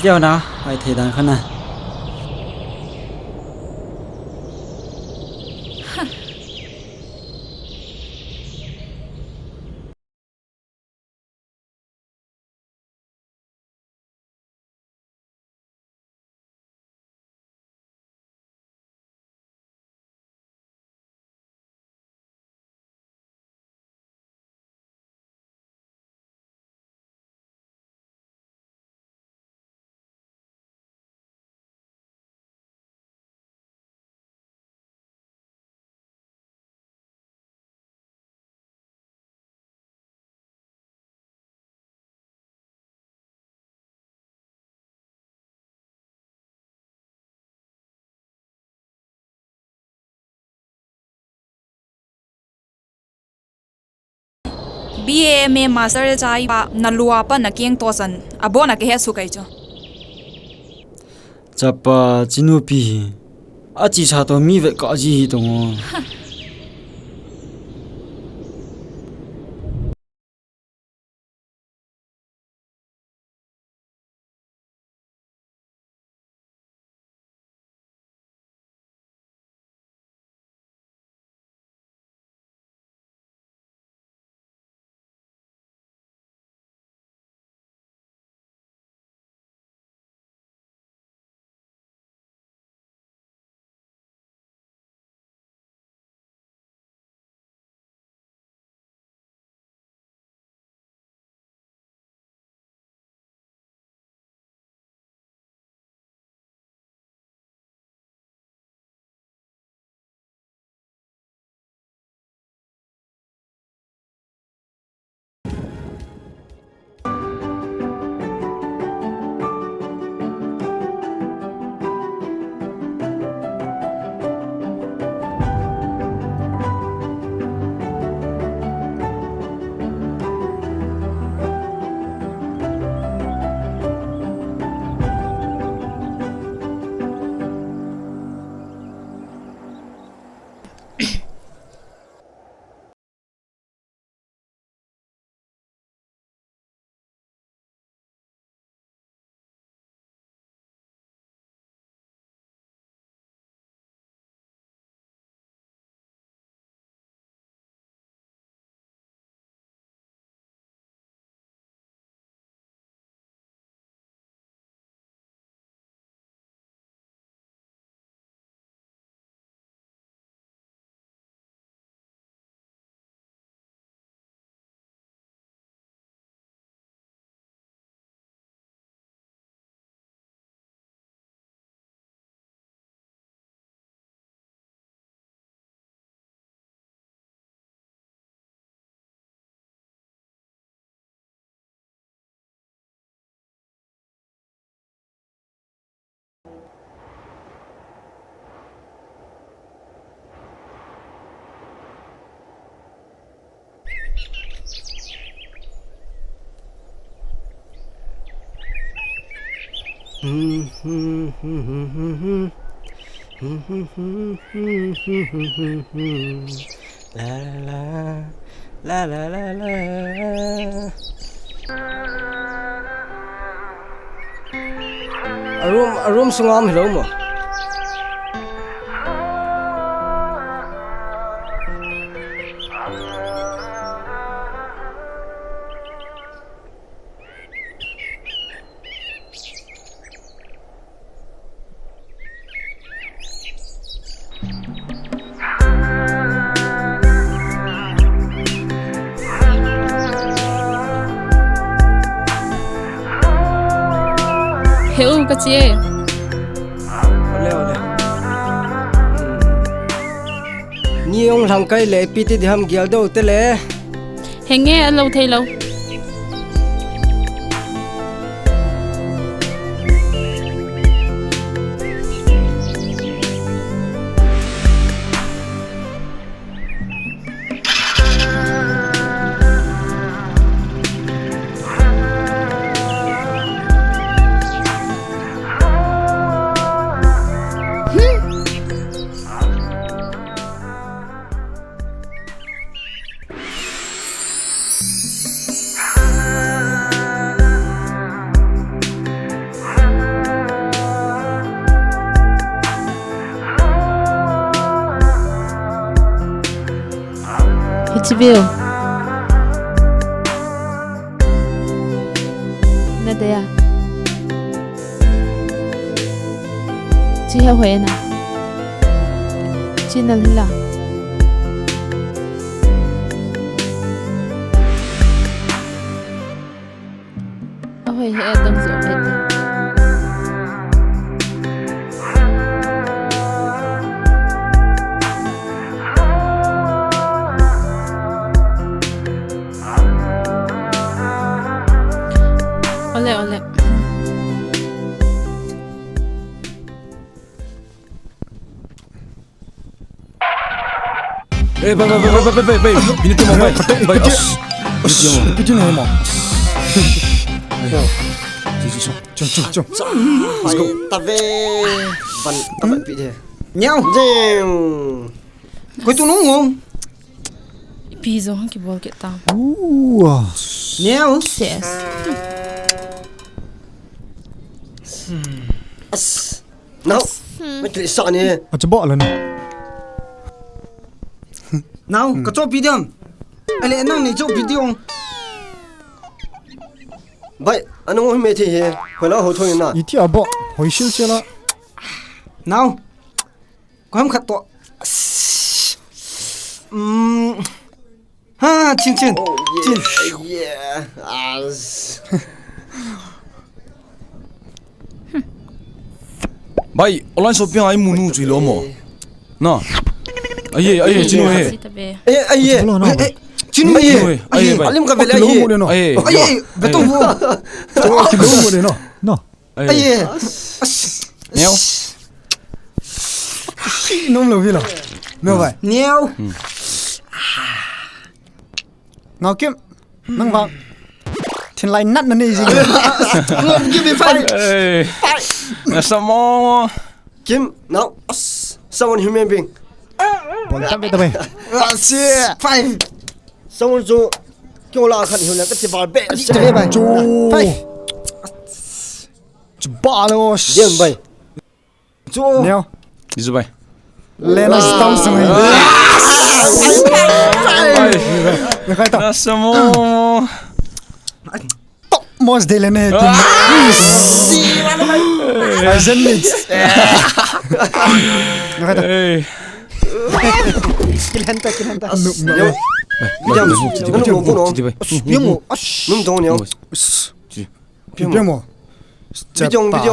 Jao na, ai thei dan khan na. B A M A master chai pa na lua pa na keng to san abona ke he su kai cho. Chapa chinu pi hi. Achi sa to mi vet ka ji hi to ngo. La la la, la la la la. A room, a room sunga um hilou mo. Heu ka che. Ole, ole. Ni ong lang kai le pi ti di ham gial do te le. Henge, a lo thei lo. Chibiu. Na dei a. Chi ha hoi na. Chi na lila. Ahoi he dong zo he. Ole, ole. Eh, bai, bai, bai. Pini tu bai. Bai, as. As. Pini tu bai. Jom, jom, jom. Let's go. Tabe. Ban, tabe pi de. Nyau. Jeng. Koi tu nung. Pi zo hang ki bol ke ta. Nyau. Yes. As. Nau. Mai tu sa ni. A chabo la ni. Nau, ka chopi diam. Ale nang ni chopi diam. Bai, anong hoi me thi he. Hoi la ho thoi na. Iti abo, hoi sil chela. Nau. Ko ham khat to. Mm. Ha, chin, chin. Oh, yeah, chin. Yeah. As. Bai, online shopping ai munu chui lo mo. Na. Aye, aye, chinu he. Aye, aye. Chinu he. Chinu he. Aye, bai. Alim ka vele aye. Aye. Aye, beto bu. Kilo mo de no. No. Aye. Neo. Nom lo vilo. Neo bai. Neo. Ngau Kim. Nang vang. Thin lai nat na nei jing. Give me five. Hey. Na samo. Kim, now. Someone human being. Bol ta be ta be. Five. Someone so. Kyo la khan hiu la ka ti bal be. Adi ta be bai. Five. Chibalo. Diam bai. Chu. Neo. Izu bai. Lena stam sung. Bai. Bai. Na samo. Top most de lene. Ai zen mix. Hey. Kilhanta, kilhanta. Neo. Neo. Neo. Num dong neo. Video mo. Video, video.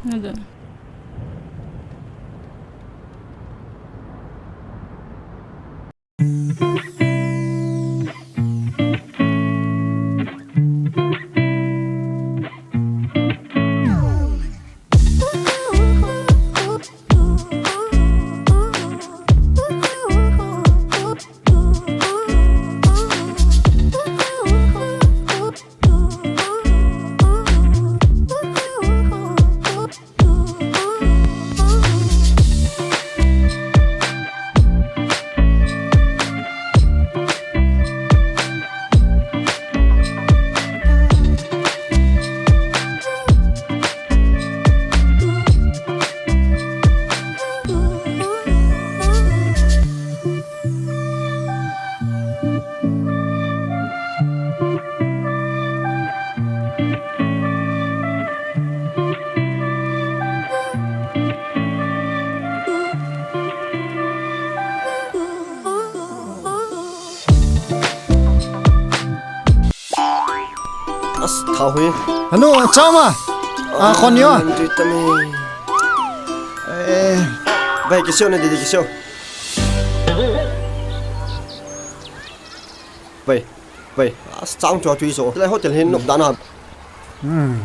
Nada. As, thao hi. Hanu, chama. Ah, khon yo. Nang tui tami. Eh. Bai, kisio na didi, kisio. Bai, bai. As, chang chua tui so. Lai hotel hin nok dana. Hmm.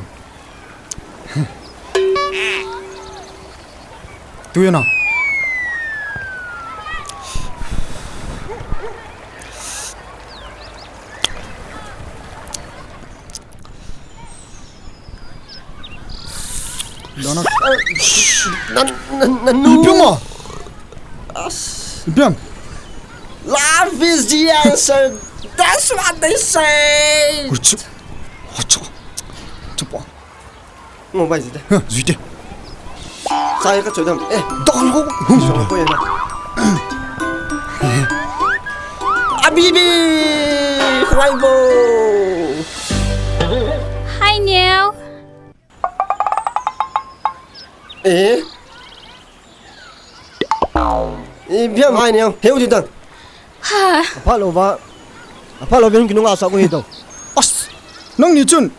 Tui na. Dona. Nan, nan, nan, nu. Ipiam ma. As. Ipiam. Love is the answer. That's what they say. Kuchu. Hacha. Chupa. Ngo bai zite. Ha, zite. Sai ka chodam. Eh, dol ko. Hum. So ko ya na. Abibi, khwai bo. Hi, Neo. Eh? Eh, biam hai Neo. Heu ti tang. Ha. Apha lo va. Apha lo vin kinunga sa ko hi to. As. Nang ni chun.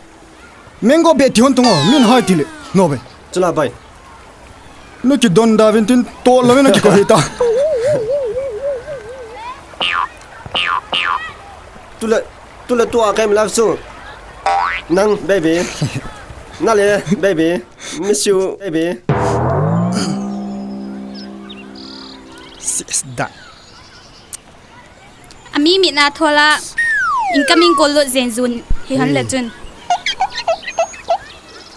Mango be ti hon tung o, min hai ti le. No be. Chula bai. Nu ki don da vin tin to lo na ki ko hita. Tule, tule tu a kai mi love su. Nang, baby. Na le, baby. Miss you, baby. Sis da. Ami mit na thola incoming call lo zen zun hi han le chun.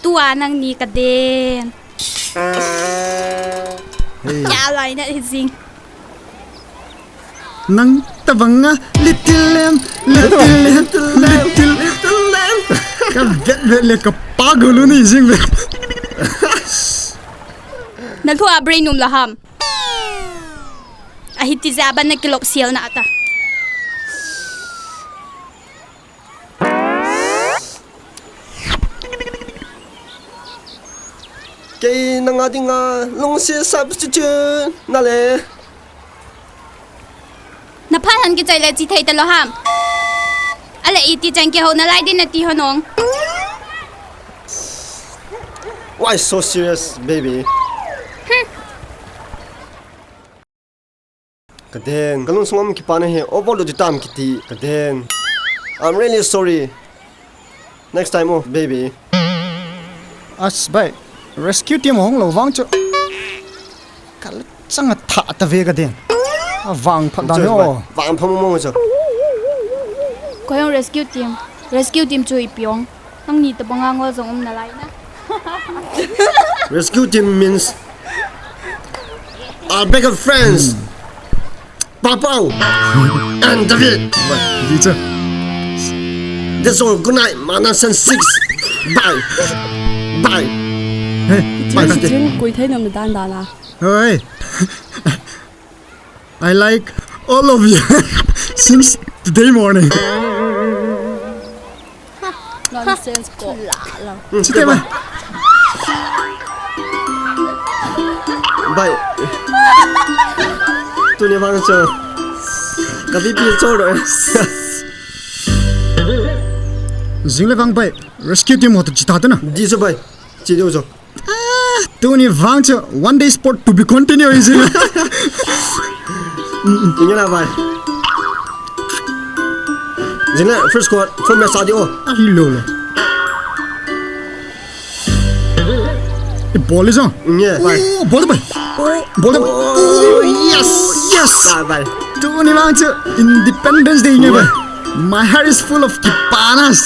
Tua nang ni ka den. Hey. Ya lai na hi zing. Nang tabanga little lamb, little lamb, little, little lamb. Ka vet vet le ka pagulu ni zing le. Na thua brain um la ham. Ahi ti ja ban na kilop sial na ta. Kei nanga dinga lungsi substitute na le. Na pha han kichai le chi thei ta lo ham. Ale iti chan ke ho na lai din na ti ho nong. Why so serious, baby? Hmm. Ka den, ka lungsung a um kipa na hi, overload ti tam kiti, ka den. I'm really sorry. Next time, oh, baby. As bai, rescue team hong lo vang chu. Ka la chang a tha ta ve ka den. A vang phat dan chu, oh. Vang phat mo mo chu. Ko hong rescue team. Rescue team chu ipi ong. Nangni tabanga ngol jong um nalai na. Rescue team means our backup friends. Hmm. Papau and David. Bai, di cha. That's all. Good night, Manasan six. Bye. Bye. Hey, bye. Chin, chin, koi thei nam dan dan la. Oi. I like all of you since today morning. Nonsense ko. Chite ba. Bai. Tuni vang cho. Ka B P cho ro. Jing le vang bai. Rescue team ho to chita ta na. Di so bai. Chi do so. Ah, Tuni vang chu one day sport to be continued, isn't it? Ina bai. Jina first score, first match adi o. Ahi lo lo. E ball is on. Yeah, bai. Oh, ball bai. Oh, ball bai. Oh, yes, yes. Bai, bai. Tuni vang chu Independence Day nge bai. My heart is full of kipanas.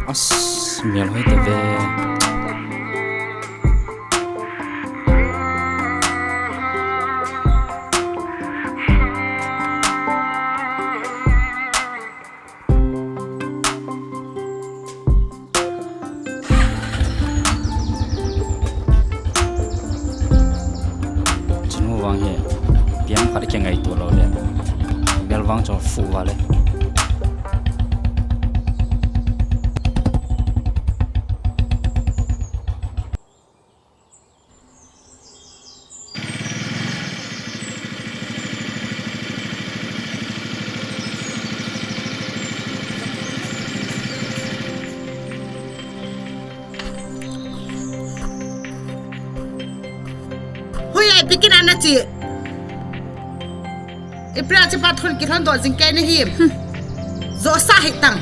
As, mial hoi ta ve. Chinu vang hi, piang khat kingaito lou le. Bel vang chu fuh va le. Hoiya ipi kit a nache. Ipi a che pa thon kilhon doh jing kei nahi. Hmm. Josa hi tang.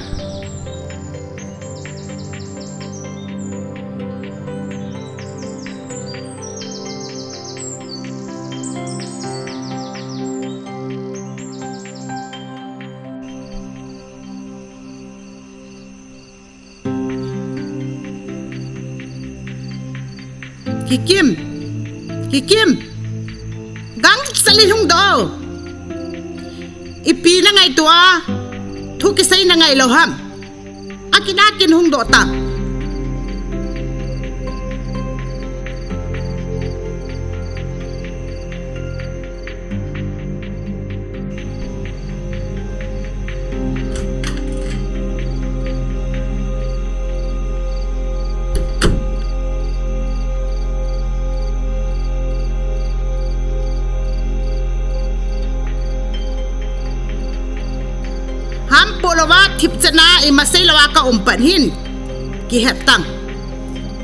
Kikim. Kikim. Gangsa le hung doh. Ipi na ngaito a. Thu kisei na ngai lou ham. Akina kin hung doh ta. Hampo louva thipchet na ima sei louva ka um pan hin. Kihet tang.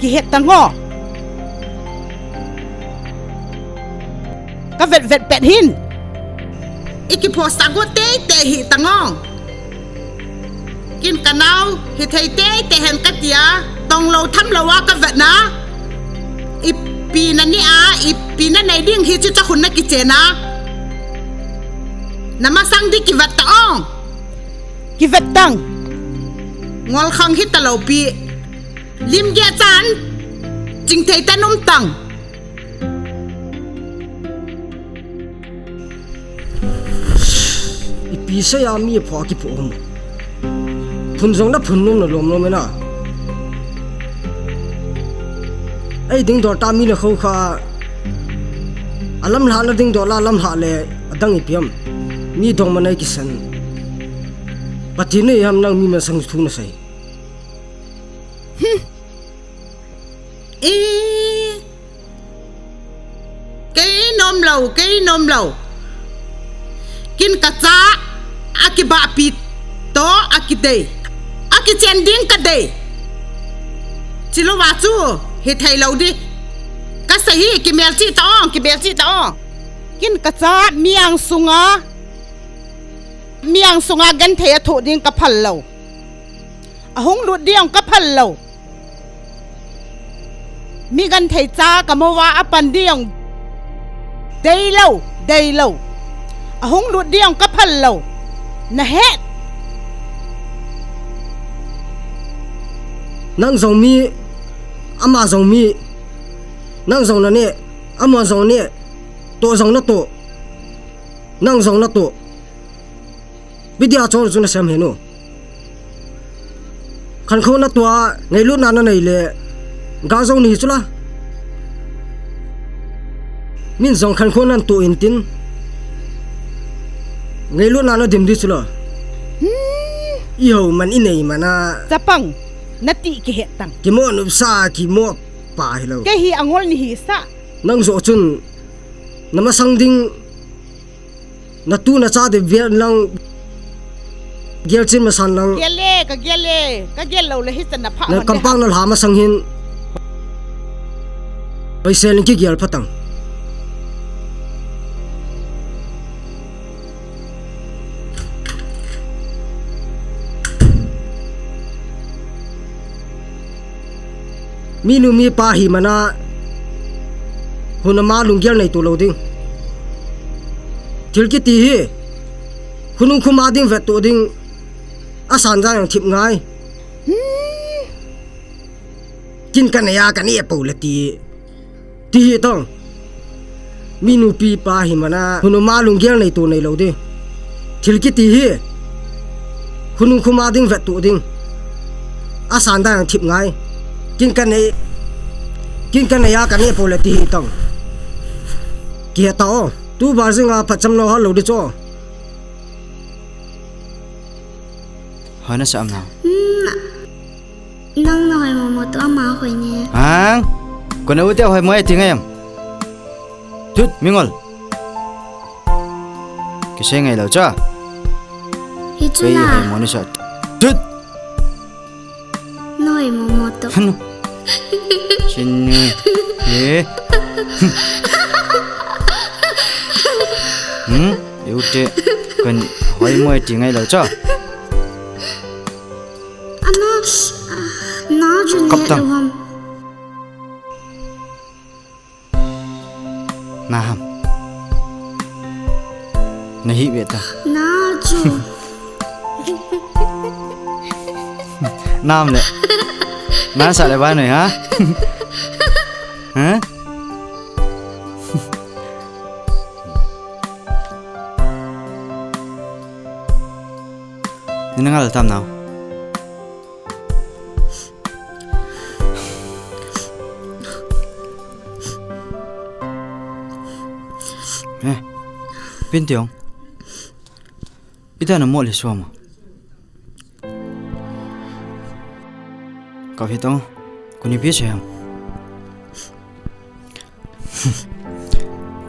Kihet tang o. Ka vet vet pet hin. I kiphosa go teitei hi tang o. Kin ka nao, hithei teitei hen ka tia, tong lou tham lou a ka vet na. Ipi na ni a, ipi na nei ding hi chu cha khun na kiche na. Na masang di kivet ta o. Kivet tang. Ngol khang hi ta lou pi. Lim ge chan. Ching thei ta num tang. Ipi sei a mi pho a kipho um. Phun jong na phun nom na lom lom na. Ei ding dol ta mi na kho kha. A lam lha na ding dol a lam lha le adang ipi am. Mi dong ma nei kisan. Pathen nei ham nang mi masang thu na sei. E. Kei nom lou, kei nom lou. Kin ka cha, a Kibahpi toh akidei. Akichen ding kadei. Chilou va chu hithei lou di. Kasei hi kimelchih ta ong, kimelchih ta ong. Kin kacha mi angsunga, mi angsunga genthei athoh ding kaphal lou. Ahung lut ding kaphal lou. Mi genthei cha kamu va apan ding deilou, deilou. Ahung lut ding kaphal lou. Nahet. Nang jong mi, ama jong mi. Nang jong naneh, ama jong neh. Toh jong natoh. Nang jong natoh. Ipi dia chon chu nasem hih u. Khankho natoh a ngailutna nanei le, ga jong nahi chula. Min jong khankho natoh intin, ngailutna nadim di chula. Hmm. Eiho man inei mana. Chapang, nati kihet tang. Kimo nopsa, kimo pa hilou. Kei hi angol nahi sa. Nang joh chun namasang ding. Natu nacha ding vet lang. Gelchen masan lang. Gel e, kagel e. Kagel lou le hichan napha. Nakampang nalha masang hin. Paisa len kigel phatang. Minu mipa hi mana, hun ama lunggel neito lou ding. Thil kiti hi, khonung khoma ding vettoh ding, asan dan jong thip ngai. Hmm. Kin kanei a kaneh pou le ti. Ti hi tong. Mi nupi pa hi mana, hun ama lunggel neito neilou ding. Thil kiti hi, khonung khoma ding vettoh ding. Asan dan jong thip ngai. Kin kanei, kin kanei a kaneh pou le ti hi tong. Kihe ta o. Tu bar jing a phatcham lou hal lou di chu. Hoi nasa am na. Hmm. Nang nahoimo mo toh ama hoi ne. Hang? Kona u te hoimo e ti ngai am? Tut, mingol. Kisei ngailou cha. Hichu na. Kei hoimo nasa. Tut. Nahoimo mo toh. Hanu. Chin ni. Ye. Hmm? U te. Kahoimo e ti ngailou cha. Ana, na chu. Kap tang. Na ham. Nahi ve ta. Na chu. Nam le. Na sa le ba noi ha. Ha? Ni na ngal tam nau. Eh, Pintiong. Ita na mo le suama. Kap hitong. Kuni pi se ham.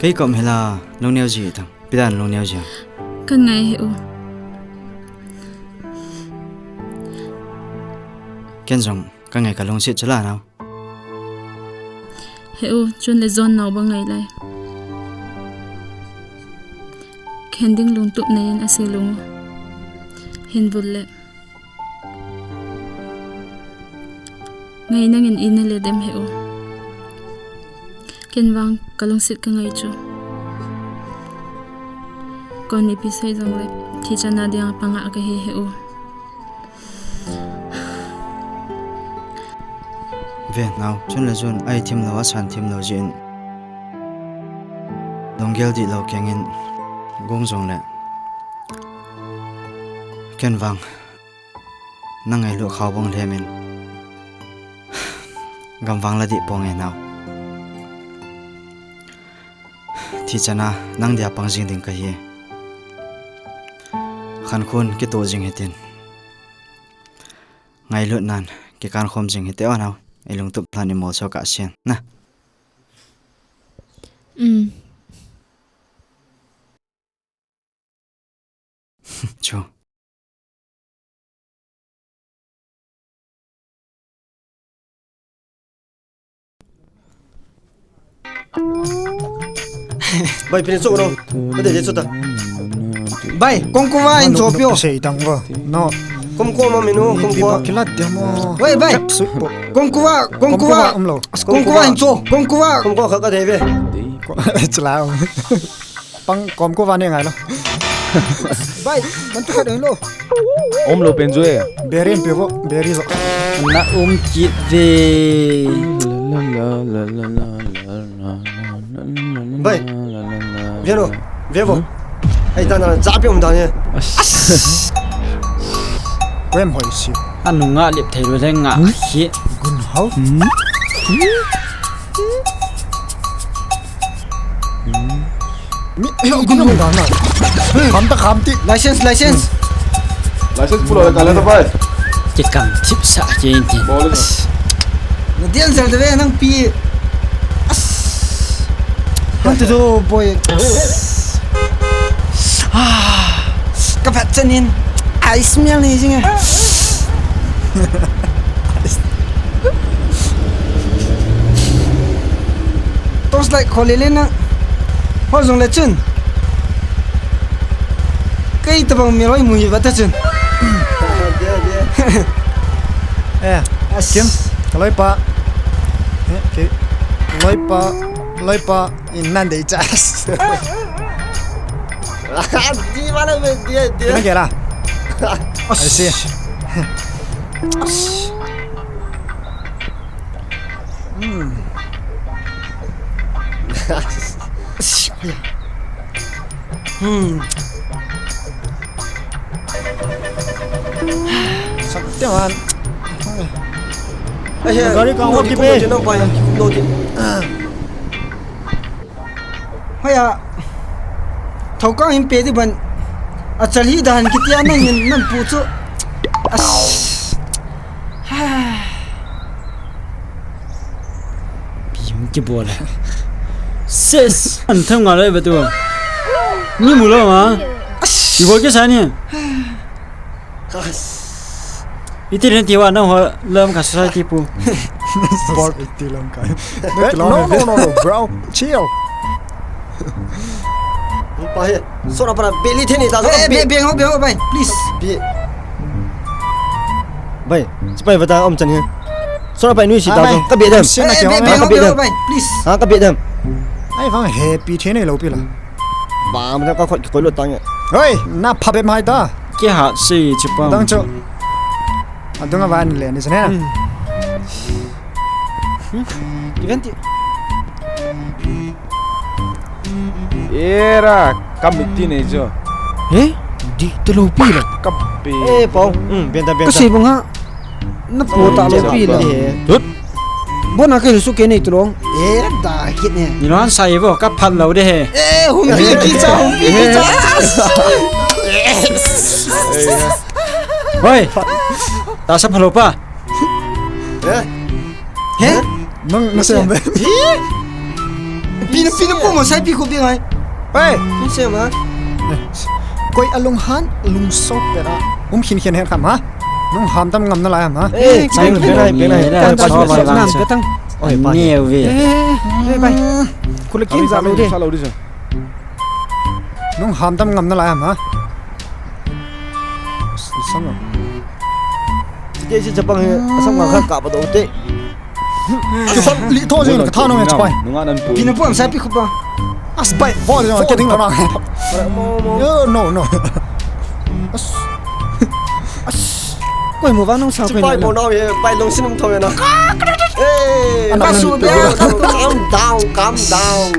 Kei kom hela, lungneo ji tang. Ipi dan lungneo ji ham? Kangai he u. Ken jong, kangai kalungset chula nau. He u, chun le jon nau bang ngai lai. Khen ding lungtup nei in ase lung. Hin vul le. Ngai nangin ina le dem he u. Ken vang kalungset kangai chu. Kon ipi sei jong le, thi chana dia panga kahi he u. Ve nau, chun le chun, ai thim lou, asan thim lou jin. Lunggel di lou kengin, gung jong le. Ken vang. Nang ngailut khao bang lhemin. Gam vang la di pong e nau. Thi chana nang dia pang jing ding kahi. Khan khun kito jing hitin. Ngailut nan kikan khom jing hite o nau. I lungtup lhan i molso kah sin na. Um. Cho. Bai, pin chu no. Ade de chu ta. Bai, kongkuva in cho pio. Sei tang go. No. Kongkuva ma minu, kongkuva. Kila demo. Wei, bai. Kongkuva, kongkuva. Kongkuva umlo. Kongkuva in cho. Kongkuva. Kongkuva kha ka de ve. Chla. Pang kongkuva ne ngai lo. Bai, man tu ka deng lo. Umlo pen jo e. Beri pe vo, beri vo. Na um kit ve. Bai. Ve lo, ve vo. Ai, dan dan, cha pe um dan e. As. Wem hoi si. Anu nga lip thei lo le nga hi. Gun hau. Mi, mi gun hau dan na. Kham ta kham ti. License, license. License pulo le kala ta bai. Kikam thip sa ke in ti. Bol le. Na dian sel de ve nang pi. As. What to do, boy? Ah, ka phat chanin. I smell ni jing e. Torchlight khol le na. Hol jong le chun. Kei tabang mi loi mu hi va ta chun. Eh, as. Kim, ka loipa. Eh, kei. Loipa, loipa, in nan dei chas. Di mana be, di, di. Kena kela. I see. Hmm. Hmm. Sakte man. Ai, gari ka hot kipe. Haya. Thokang hin pe di ban. Achal hi dan kitia nang hin nan pu chu. As. Bim kibol. Ses, an tham nga lai ba tu. Ni mu lo ma. Bol ke sa ni. Iti len ti wa na ho lam ka society pu. Bol iti lam ka. No, no, no, no, bro. Chill. Pa he, sora para beli theni ta. Eh, be, be, ho, be, ho, bai, please. Be. Bai, chibai bata om chan he. Sora bai nui si ta. Ka be dem. Eh, be, be, ho, be, ho, bai, please. Ha, ka be dem. Ai, vang happy theni lo pi la. Ba, ma ka khot koi lo tang. Hoi, na pha be mai ta. Ke ha si chipa. Dang cho. Adunga van le ni sene. Event. Era, kam ti nei jo. Eh? Di, te lo pi lo. Ka be. Eh, pau. Hmm, benta, benta. Ka sei bang ha. Na po ta lo pi lo. Dut. Bo na ke su ke nei tu long. Eh, da kit ne. Ni lo han sai bo, ka phan lo de he. Eh, hum pi ki cha, hum pi ki cha. Hoi. Ta sa phalo pa. Eh? He? Nang, nang sei be. He? Pina, pina po mo sai pi ko bi ngai. Hey! Nang sei ma? Koi alung han, lung so pera. Um khin khin hen kham ha. Nung ham tam ngam na lai ham ha. Eh, sai pena, pena. Oi, pa. Neu ve. Eh, eh, bai. Kule kin sa lo de. Sa lo de sa. Nung ham tam ngam na lai ham ha. Sang. Te si chapang he, asam nga kha ka pa do te. Asam li tho jing ka tha no me chapai. Nunga nan pu. Pina pu am sa pi khu pa. As bai, bo jing ka ding lo na. Mo, mo. No, no, no. As. As. Koi mo ba nong sa koi. Pai mo na he, pai long sin tho na. Eh, anak su be. Calm down, calm down.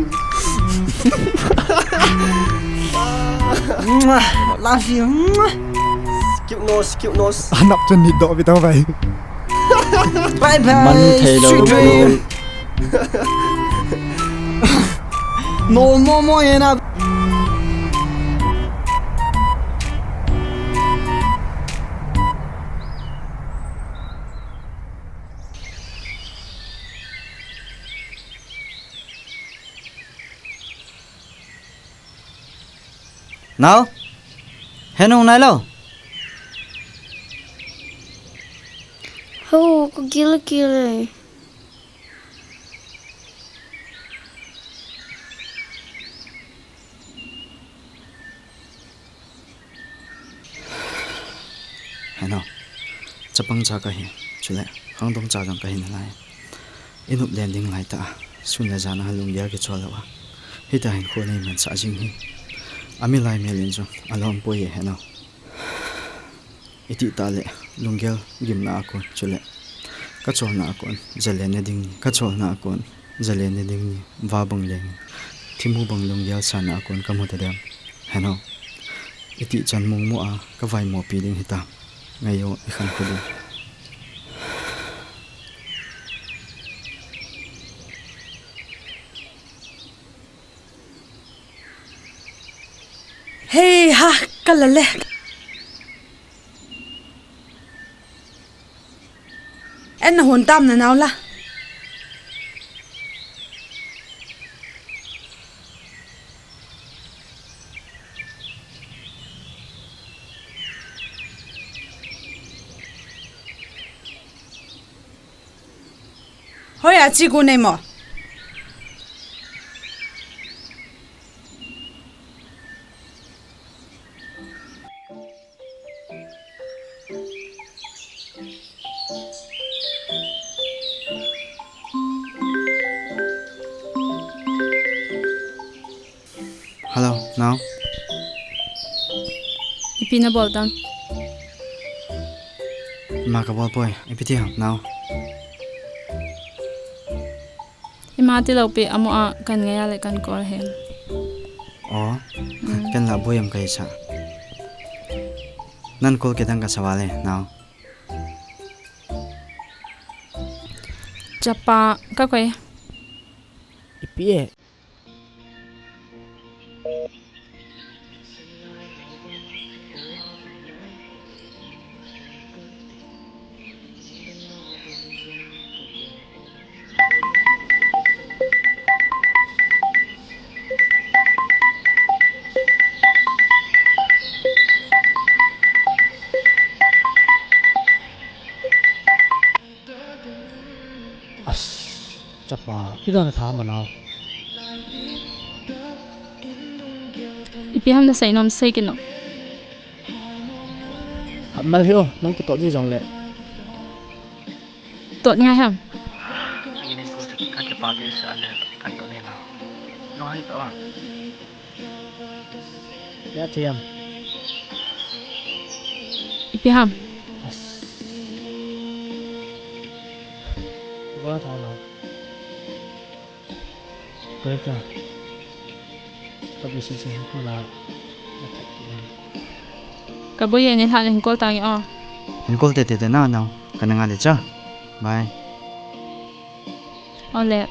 Mwah. Love you. Mwah. Cute nose, cute nose. Anak chun ni do bi tau bai. Bye bye. Man thei lo. Sweet dream. No, no, no, ena. Nao? He nung nailou. Ho, kagil kile. Heno, chapang cha kahi, chule khangdong cha jong kahi nalai. Inop len ding lai ta, sun le jan a lunggel kichol lou a. Hita hin kho nei man sa jing hi. Ami lai mel in jong alom poi e heno. Iti ta le, lunggel gimna a kon, chule kacholna a kon, jalen ne ding ni, kacholna a kon, jalen ne ding ni, va bang leng, thimu bang lunggel sana a kon kamu ta dem. Heno. Iti chan mung mu a, kavai mo pi ding hita. Ngai yo, i khan ko ding. Hei ha, kalale. En na hon tam na nau la. Hoi a chi gu nei mo. Hello, nau. Ipi na bol tam? Ima ka bol poi, ipi ti ham, nau? Ima ti lou pi, amo a kan ngai a le kan call hem. Oh, mm. Kan la boi am kai sa. Nan call ke dang ka sa vale, nau. Chapa, ka koi. Ipi e? As, chapa, kidang na tha manau. Ipi ham na sei nom sei kit nom. Hap mal hi o, nang kitot ji jong le. Tot ngai ham. Ini ko ka ke pa ke sa le, kan tot ni na. No hai to. Ya thiam. Ipi ham. Ba tha na. Ko ta. Ka bisi si ko la. Ka boi e, ni lha le hin call tange o. Hin call tete te na nau. Ka na nga le cha. Bye. Ole.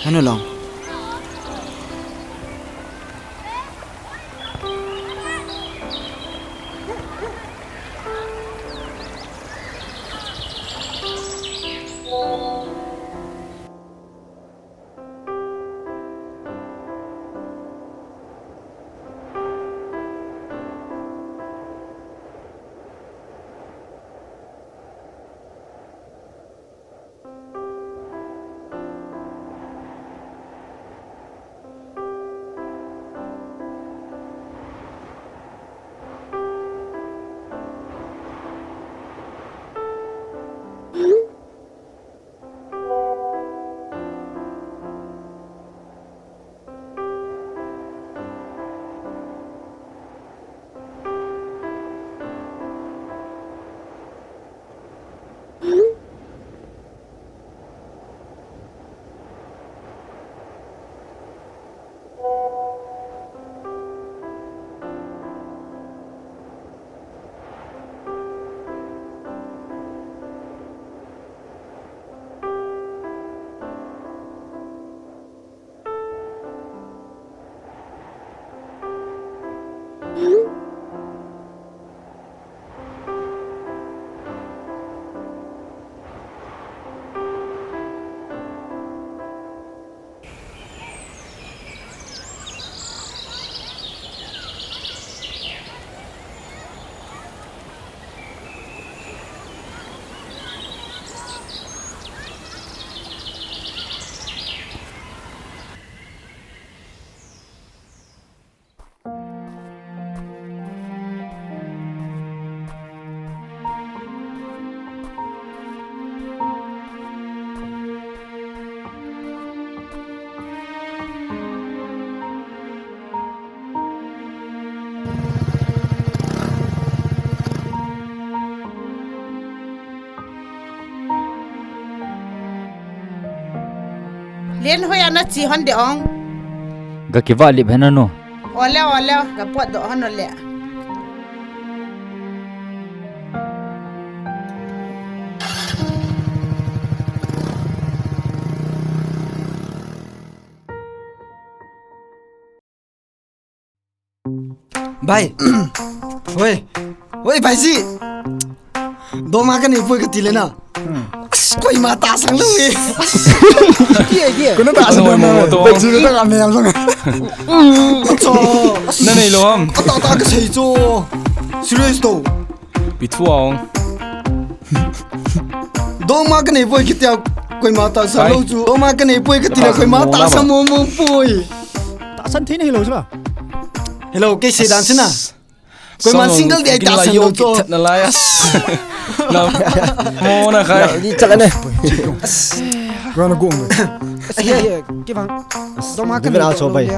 Hanu long. Len hoi ana chi hon de ong. Ga kiva lip hena no. Ole, ole, ga pot do hon ole. Bai. Oi. Oi, Bai ji. Doma ka nei poi ka ti le na. As, koima tahsan lou e. Kona tahsan lou na. Bai ji ka ta ka me am sang. Cho. Na nei lou ham. Ata ta ka sei cho. Serious to. Pi thu a ong. Doma ka nei poi kitia koima tahsan lou chu. Doma ka nei poi ka ti le koima tahsan mo mo poi. Tahsan thei na hilou chu la. Hello, kei sei dan sina. Koima single day tahsan lou chu. That na lai as. Na mo na khai. Ni chala ne. Rana go. Kei bang. Doma ka nei poi.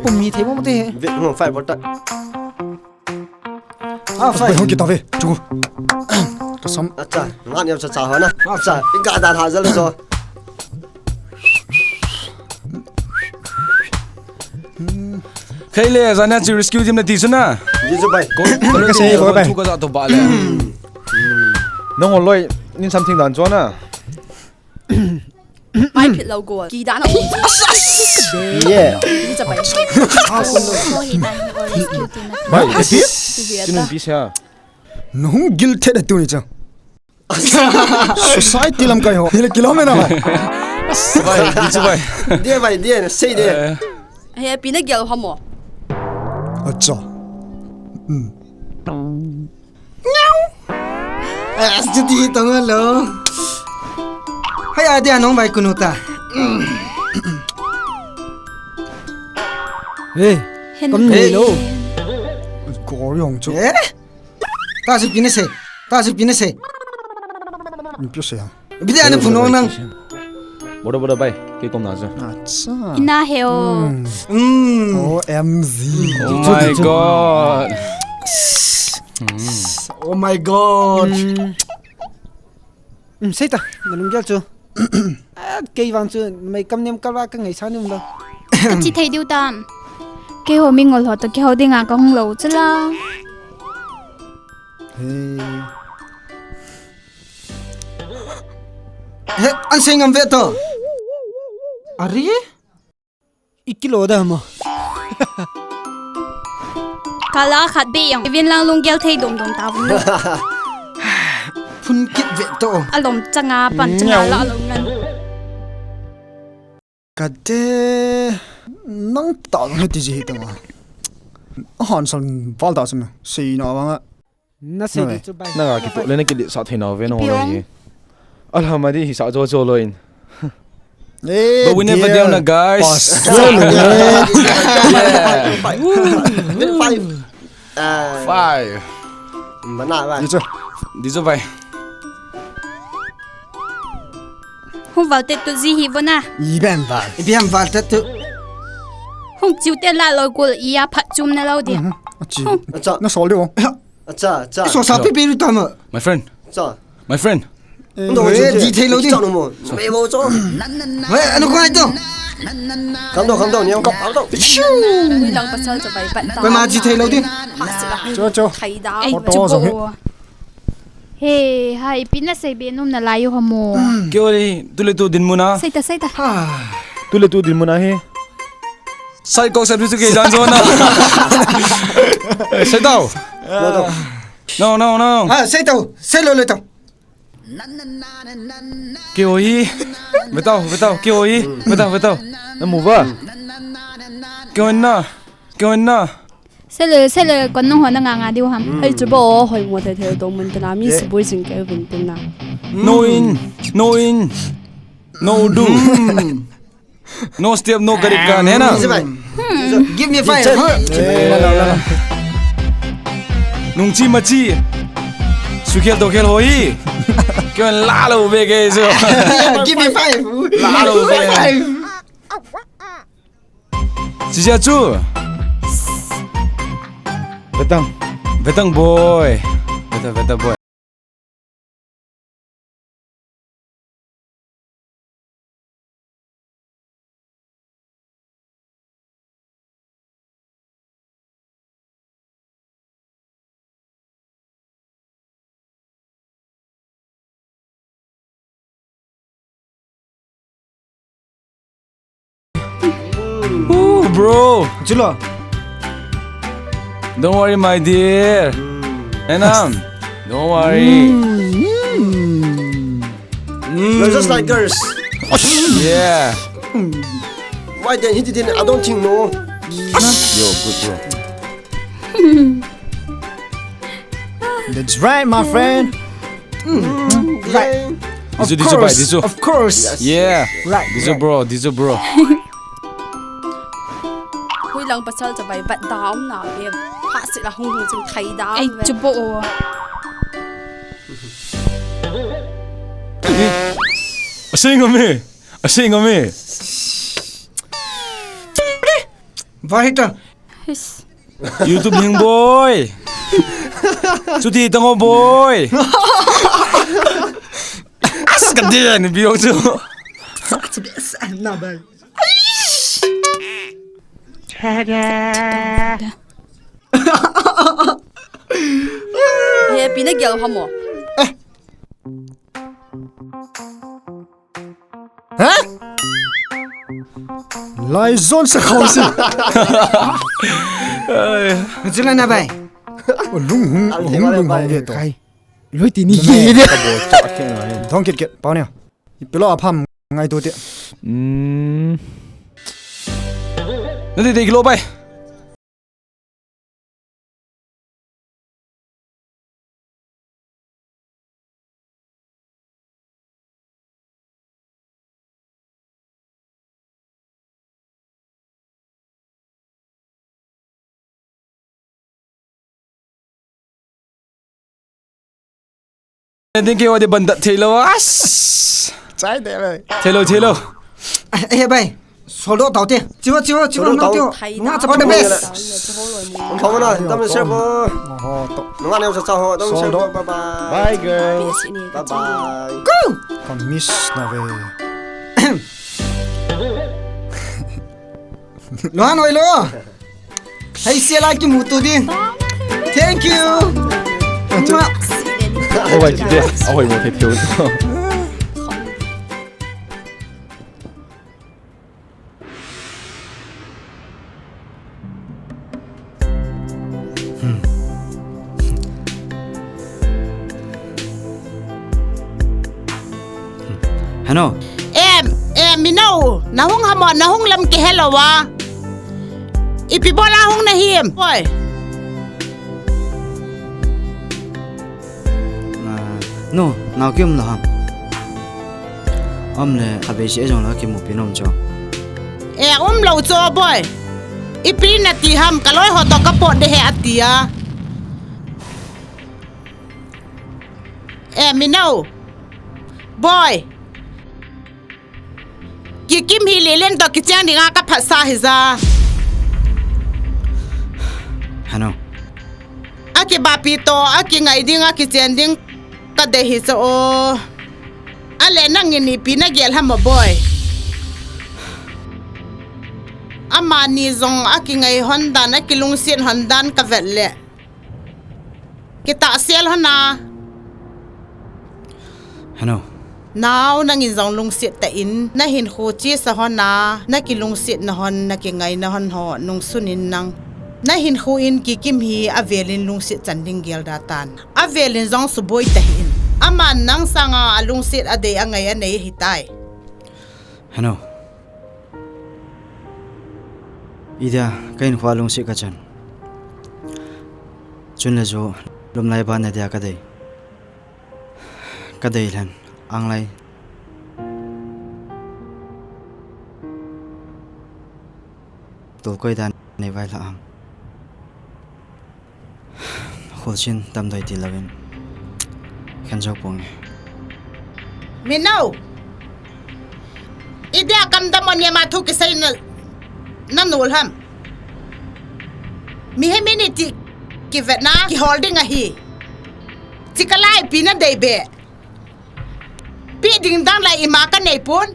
Pum mi thei mo te. Vet mo five bota. Ah, fine. Hung kita ve. Chu. Kasam. Acha, ngan yam cha cha hona. Acha, i ga dan ha jal so. Khaile, jana chi rescue team na ti suna. Ji chu bai. Ko, ka sei, bai. Thu ka ja to ba le. Nang oloi, nin something dan chona. Mai phit lou go. Ki dan a um. Ye. Ni cha pai. Mai, pi? Chinun pi sa. Nung gil thet tu ni cha. Society lam kai ho. Ni le kilom na. Bai, ni chu bai. Dia bai, dia, sei dia. He, pi na gel ho mo. Acha. Hmm. As chuti tong lo. Hai adi anong bai kunu ta. Hey, kam nei lo. Ko yong chu. Eh? Ta su pina se. Ta su pina se. Ni pyo se. Bidi ane phunong nang. Bodo, bodo, bai. Kei kom na chu. Acha. Ina heo. Hmm. O M G. Oh my God. Oh my God. Hmm. Hmm, sei ta, na lunggel chu. Ah, kei vang chu, mai kam nem kalva ka ngaisang ni um lo. Ka chi thei diu tam. Kei ho mi ngol ho to kei ho dinga ka hung lo chu la. Hey. He, an sei ngam ve to. Are? I kilo da mo. Kala khat be yang. Vin lang lunggel thei dong dong ta vun. Phun kit ve to. Alom changa pan changa la alom ngan. Kate, nang ta nang ti ji hi tanga. A han san val ta sum sei na vanga. Na sei di chu bai. Na ga kitoh le na kiletsah thei nau ve nang lo hi. Alham a di hi sa jo jo lo in. Eh, but we never dear. Deu na, guys. Pass. Yeah. Five. Five. Mana bai. Di chu. Di chu bai. Hung val te tu ji hi vona. I ben val. I ben val te tu. Hung chiu te la lo kul i a phat chum na lo di. Mhm. Achi. Hung. Acha. Na sol di o. Acha, acha. So sa pi pi ru ta ma. My friend. Acha. My friend. Eh, di thei lo di. Cha no mo. Me mo cho. Hei, anu ko ai to. Kam do, kam do, ni kam, kam do. Ui lang pasal cho bai pat ta. Ko ma ji thei lo di. Cho, cho. Thai da. Photo jong hi. He, hai, ipi na sei be nom na lai u ham o. Kei o le, tu le tu dinmun a. Sei ta, sei ta. Tu le tu dinmun a hi. Sai kok sai bisu ke jan zona. Sei tau. No, no, no. Ha, sei tau. Sei lo le tau. Kei o hi. Ve tau, ve tau, kei o hi. Ve tau, ve tau. Na mu va. Kei o na. Kei o na. Sele, sele, kon nung ho na nga nga diu ham. Hei chu bo, hoi mo the the dong mun tena, mi sibui sing ke vin tena. No in, no in, no do. No step, no kari kan, hai na? Give me five. Nung chi ma chi. Su khel to khel ho hi. Kei la lo ve ke so. Give me five. La lo ve. Five. Sijia chu. Vetang. Vetang boy. Vetang, vetang boy. Ooh, bro. Chulo. Don't worry, my dear. Enam. Don't worry. You're just like girls. Yeah. Why then he didn't? I don't think no. Yo, good bro. That's right, my friend. Right. Of course, of course. Yeah. Right. Dijo bro, dijo bro. Hui lang pasal cha bai bat dam na be. Pha se la hung hung ching khai dam. Ei, chubo. Asing ame. Asing ame. Vai ta. YouTube hing boy. Chuti tango boy. As ka dia ni biong chu. Na bai. He pi na gel hamo. Ha? Lai zon sa khau si. Ai. Jila na bai. Lung hung, lung hung hung ye to. Kai. Lui ti ni ye de. Thong kit kit, pau ne. Ipilo apham ngai to te. Hmm. Na de de kilo bai. Ding ke wa de bandat thei lo as. Chai de bai. Thei lo, thei lo. Eh, bai. Soldo tau te. Chiwa, chiwa, chiwa, no tau. Nga chapa the best. Ang kawa na, dam share po. Oho, to. Nga ne sa sa ho, dam share po. Bye bye. Bye girl. Bye bye. Go. Ka miss na ve. Lohan oi lo. Hei sia la kimuto din. Thank you. Mua. Oh, bai, ti de. Ahoi mo thei thei. No. Em, em, Mino, nahung ham, nahung lam kihe lou a. Ipi bola hung nahim, boy. Na, no, nao kium lou ham. Um le, khatvei seh jong la kimupi nom chu. E, um lou chu, boy. Ipi nati ham, kaloi ho toh kapot ding ahi ati a. E, Mino. Boy. Kikim hi Lelen toh kicheng dinga kaphatsah hija. Hano. Akibapi toh, akingai ding, akichen ding kadei hi chu o. Ale nangin ipi nagel ham boy. Amani jong akingai hon dan, akilungset hon dan kavet le. Kitahsel hon a. Hano. Nao, nangin jong lungset tah in, nahinkho chesa hon a, nakilungsetna hon, nakingaina hon ho, nungsun in nang. Nahinkho in Kikim hi avelin lungset chan ding gel da tan. Avelin jong suboi tahih in. Aman nang sanga alungset adei angai anei ahitai. Hano. Idia, kahinkho a lungset kachan. Chun le jo, lomlai ban nadia kadei. Kadei lhen, anglai. Tolkoi dan nei vailha ham. Kholchin tamdoi ti louvin. Khen jou ponge. Mino! Idia kamdam o, nema thu kisei na, nanol ham. Mihem in iti kivetna kihol ding ahi. Chikala ipi nadei be. Pi ding dan lai ima kanei pon.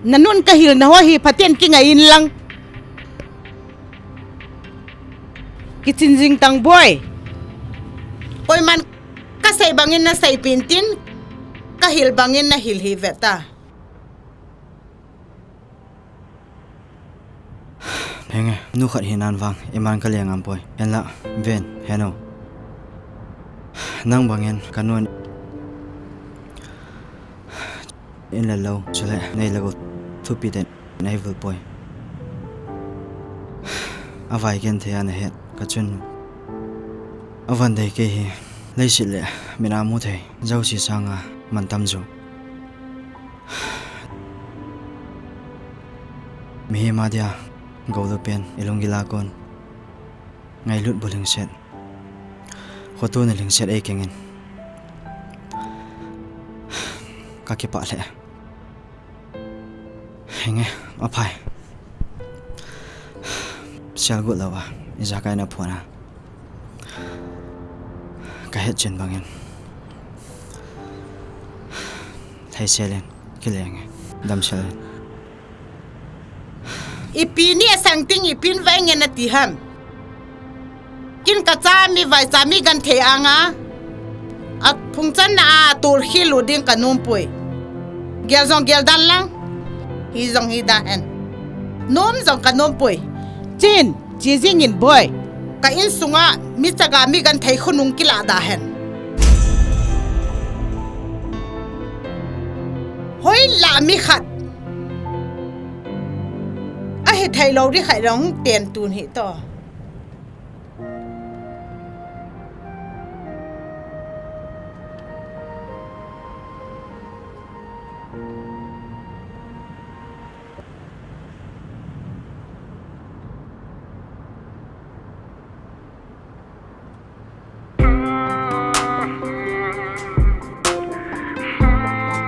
Nanun kahilna ho hi phaten kingai in lang. Kichin jing tang boy. Koiman kasei bangin nasei pin tin, kahil bangin nahil hih ve ta. Henge, nu khat hinan vang, iman kale ngam poi. Hinla, ven, heno. Nang bangin, kanu in le lou, chule, nei le gou, thupi den, nei vul poi. Avai genthei a nahet, kachun. Avan dei kei hi, leiset le, mina mu thei, jouse sanga, mantam jo. Mihem a dia, gou lou pen, ilunggil a kon. Ngailut bu lhingset. Khotona lhingset ei kengin. Kakipah lheh. Henge, aphai. Sel got lou a, ijakai na phone a. Kahet chen bangin. Thei sel in, kile nge, dam sel in. Ipi ni asang ting ipin vai nge nati ham. Kin kacha mi vaicha mi genthei anga. Aphung channa a tol khel lou ding kanom poi. Gel jong gel dan lang. Hi jong hi da hen. Nom jong kanom poi. Chin, chi jing in boy. Ka insunga mi chaga mi genthei khonung kila da hen. Hoilah mi khat. Ahithei lou di khai long ten tun hi to.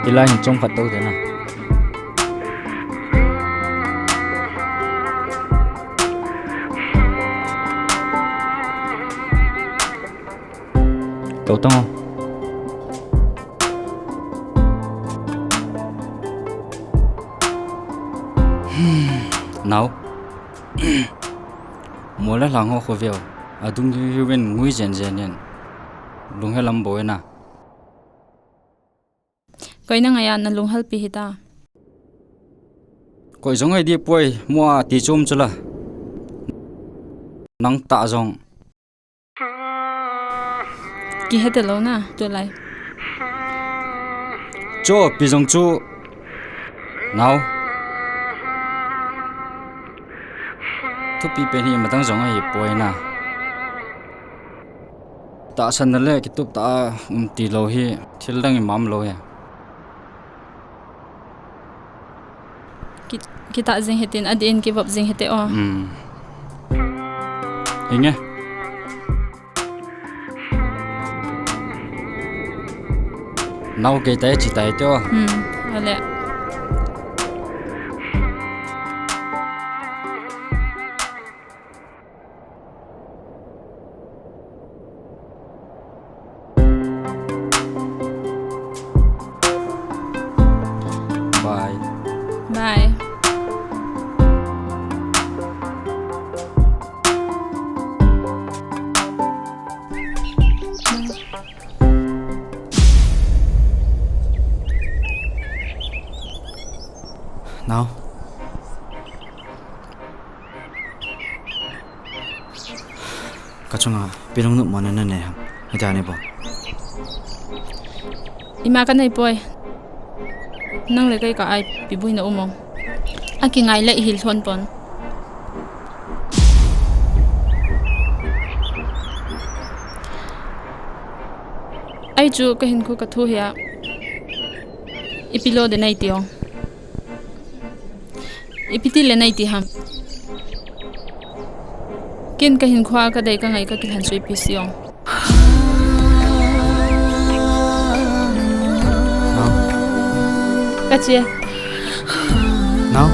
Hilai hin chomkhat tou te na. Tou tang o. Nao. Mol le lhang ho khovei u. Adung hiu hiu in ngui jen jen in. Lunghe lam bou e na. Koi na ngai a na lunghel pi hita. Koi jong ngai di poi, mo a ti chom chula. Nang ta jong. Kihe talou na, tulai. Cho, pi jong chu. Nao. Thupi pen hi matang jong ahipoi na. Tahsan na le kitup tah a um tilou hi thil dang imam lou hi. Ki, kitah jing hitin, adin kivop jing hite o. Hmm. Hinge. Nao kei tai chi tai te o. Hmm, ale. Bye. Bye. Nao. Ka chunga pi lungnup mo na na nei ham? Hita nei pon. Ima ka nei poi. Nang le kei kah a ipi boi na um o. Akingai le ihil lhon pon. Ahi chu ka hinkho ka thu hi a. Ipi lo de nei ti o. Ipi ti le nei ti ham. Ken ka hinkho a ka dei ka ngai ka kilhen chu ipi si o. Nao. Ka che. Nao.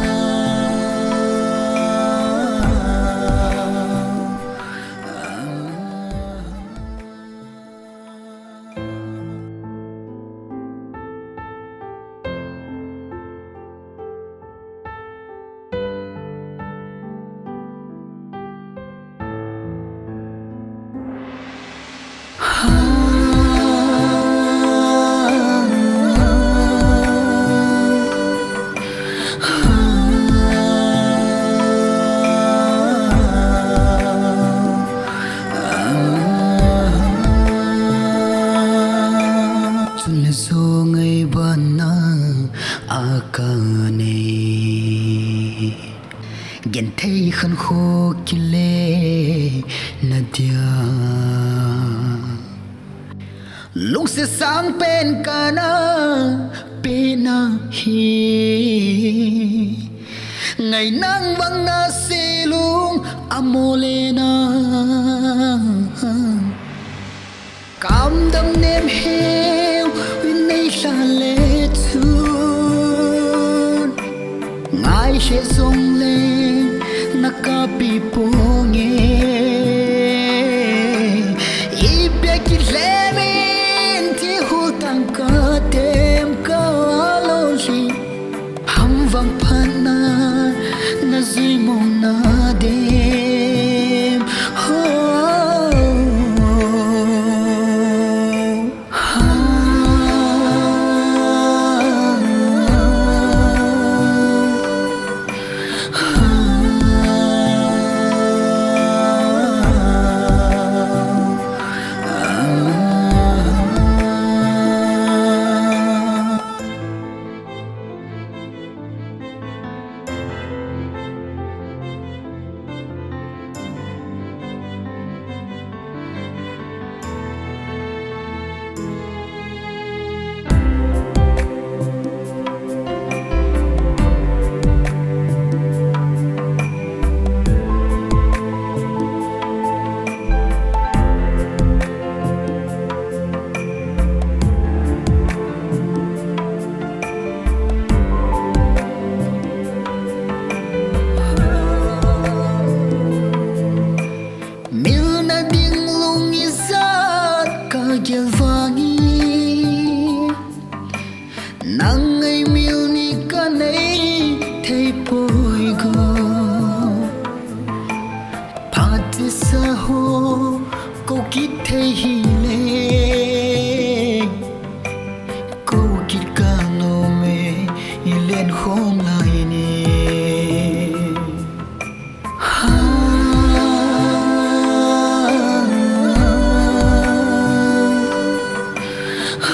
Chun le so ngai ban na a ka nei. Genthei khankho kile na dia. Lungset sang pen kana pe na hi. Ngai nang vang na silung a mo le na. Kamdam nem heu in nei lha le chun. Ngai he jong le na kapi ponge. Ipi a kilhem in ti hu tang ka tem ka lo hi. Ham vang phat na na jui mo na dem. Ho. Mil na ding lung ijat ka gel vangin, nang ngai mil ni ka nei thei poi go. Phat sa ho ko kit thei hi le. Ko kit ka nom e, i len khom lai ni. Ha, ha, ha.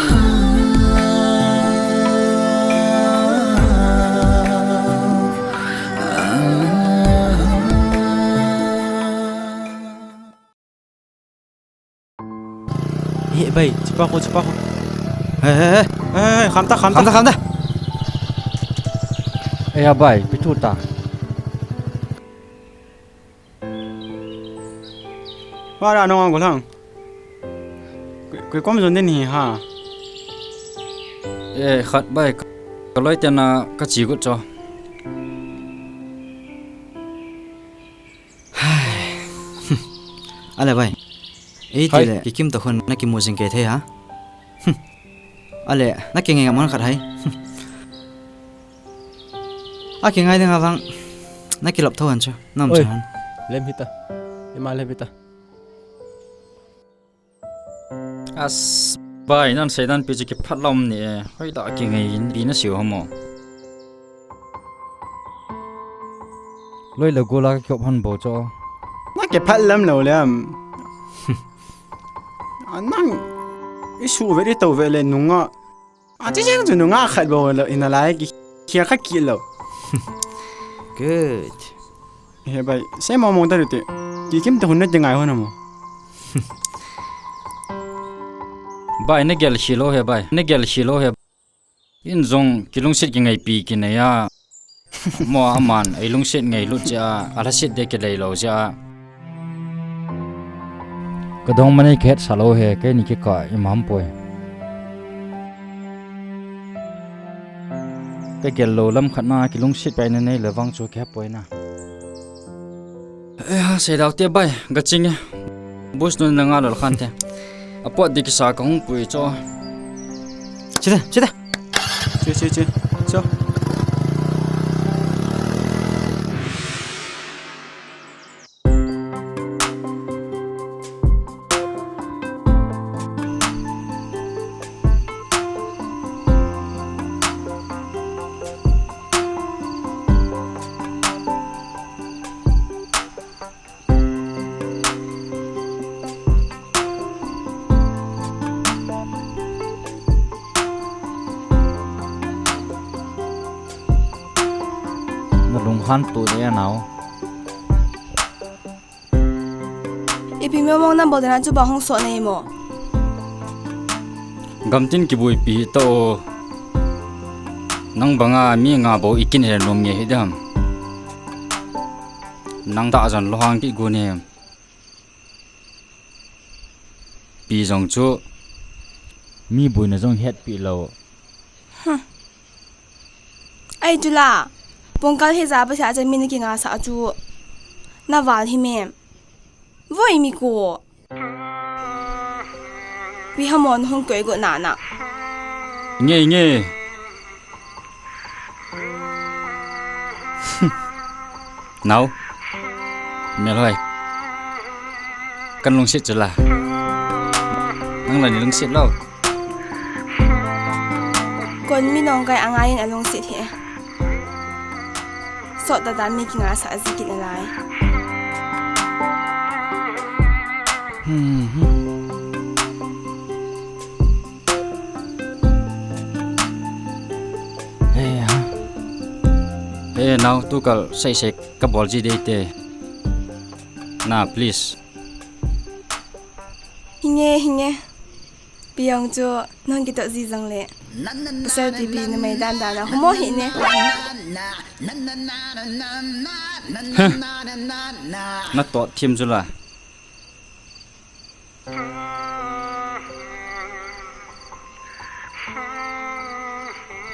Bai, chipa ko, chipa ko. He, he, he. He, he, kham ta, kham ta. Kham ta, kham ta. Eya bai, pi thu ta. Para nong ang ko lang. Koi, koi kom jon den hi ha. Eh, khat bai, ka loi tena ka chi got cho. Ale bai. Ei, hai. Tile, kikim to khun na kimu jing kei thei ha. Ale, na kingai ngam ngan khat hai. A kingai ding avang, na kilop tho han chu, nam chu han. Lem hita. Ima lem hita. As, bai, nan seidan pi chu kiphat lom ni e. Hoilah kingai in pi na siu hamo. Loi le gola ka kiop han bo cho. Na kiphat lam lo lem. A nang, i su ve, i to ve le nunga. A chi jeng chu nunga khat bo lo, ina lai ki, kia kha ki lo. Good. He bai, se mo mo ta te. Kikim te hun na te ngai ho na mo. Bai, na gel hi lo he bai. Na gel hi lo he. In jong kilungset kingai pi kinai a. Mo aman, ei lungset ngailut jeh a, alhaset de kilei lo jeh a. Ka dong manei khet sa lo he, keini kikah imam poi. Ka gel lo lam khat na, kilungset pai na nei le vang chu khe poi na. Eh, ha, sei dau te bai, ga ching e. Bus nun na nga lo khan te. A pot di kisa ka hung pui cho. Che te, che te. Che, che, che. Cho. Na lunghan tu de nau. Ipi mong mong nabol dan a chu ba hung so nei mo. Gamtin kibuipi to. Nang banga mi nga bo ikin he nom nge hi dam. Nang ta jan lo hang ki gun he. Pi jong chu mi buina jong hetpi lo. Huh. Ai chu la, pongkal hi ja pa sa cha mi na kinga sa chu. Na val hi mem. Voi mi ko. Pi hamon hung koi go na na. Nge, nge. Nau. Melhoi. Kan lungset chu la. Nang la ni lungset lo. Kon mi nong kai angai in alungset hi. Sot ta dan mi kinga sa aji kin alai. Hmm, hmm. Hey, ha. Hey, nau, tu kal sei sei ka bol ji dei te. Na, please. Hinge, hinge. Pi jong chu nang kitoh ji jong le. Pasal pipi na mai dan dan a humo hi ne. Huh. Na tot thim chu la.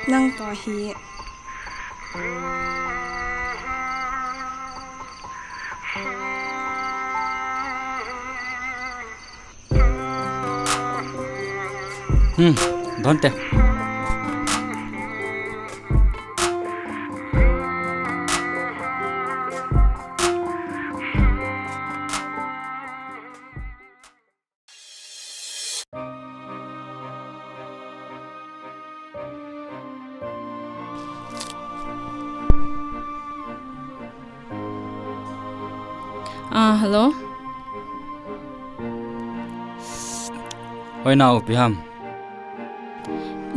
Nang to hi. Hmm, don te. Ah, hello. Hoi nau, ipi ham.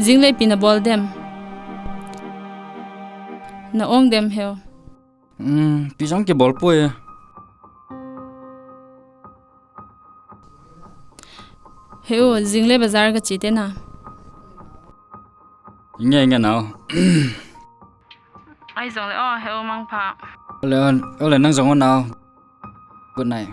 Jing le ipi na bol dem. Na ong dem heu. Hmm, ipi jong kibol poi. He u, jing le bazar ka che te na. Nge, nge nao. Ai jong le o, he u mangpha. Ole, ole, nang jong o nao. Good night.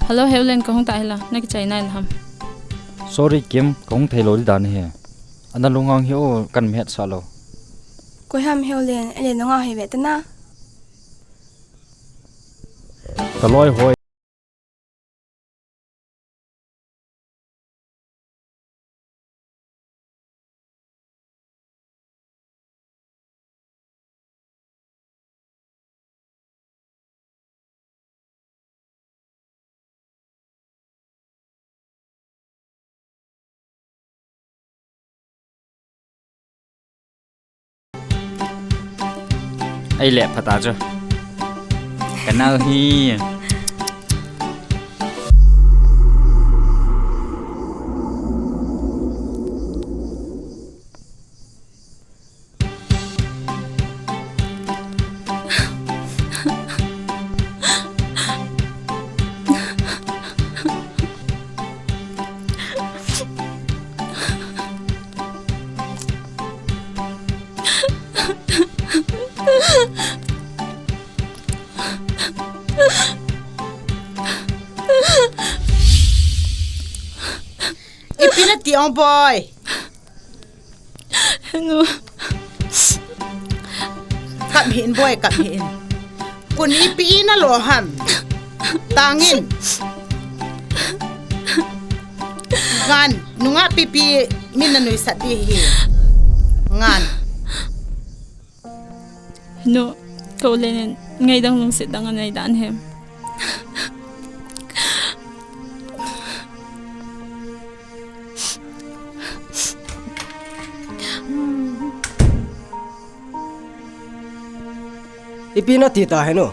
Hello, Heulen, ka hung ta hi la, na kichai nai la ham? Sorry, Kim, ka hung thei lou di dan hi. Ana lunghang hi o, kan mi hetsah lou. Koi ham Heulen, ele nunga hi ve ta na. Ka loi hoi. Ei le, pha ta chu. Ka nao hi. Ipi nati ong, boy? Nu. Kap hih in, boy, kap hih in. Kun ipi ina lo ham. Tangin. Ngan, nungah pipi min na nuisat di hi. Ngan. Nu, ka u Len in ngaidam lungset dang anei dan hi. Ipi nati ta hi nu?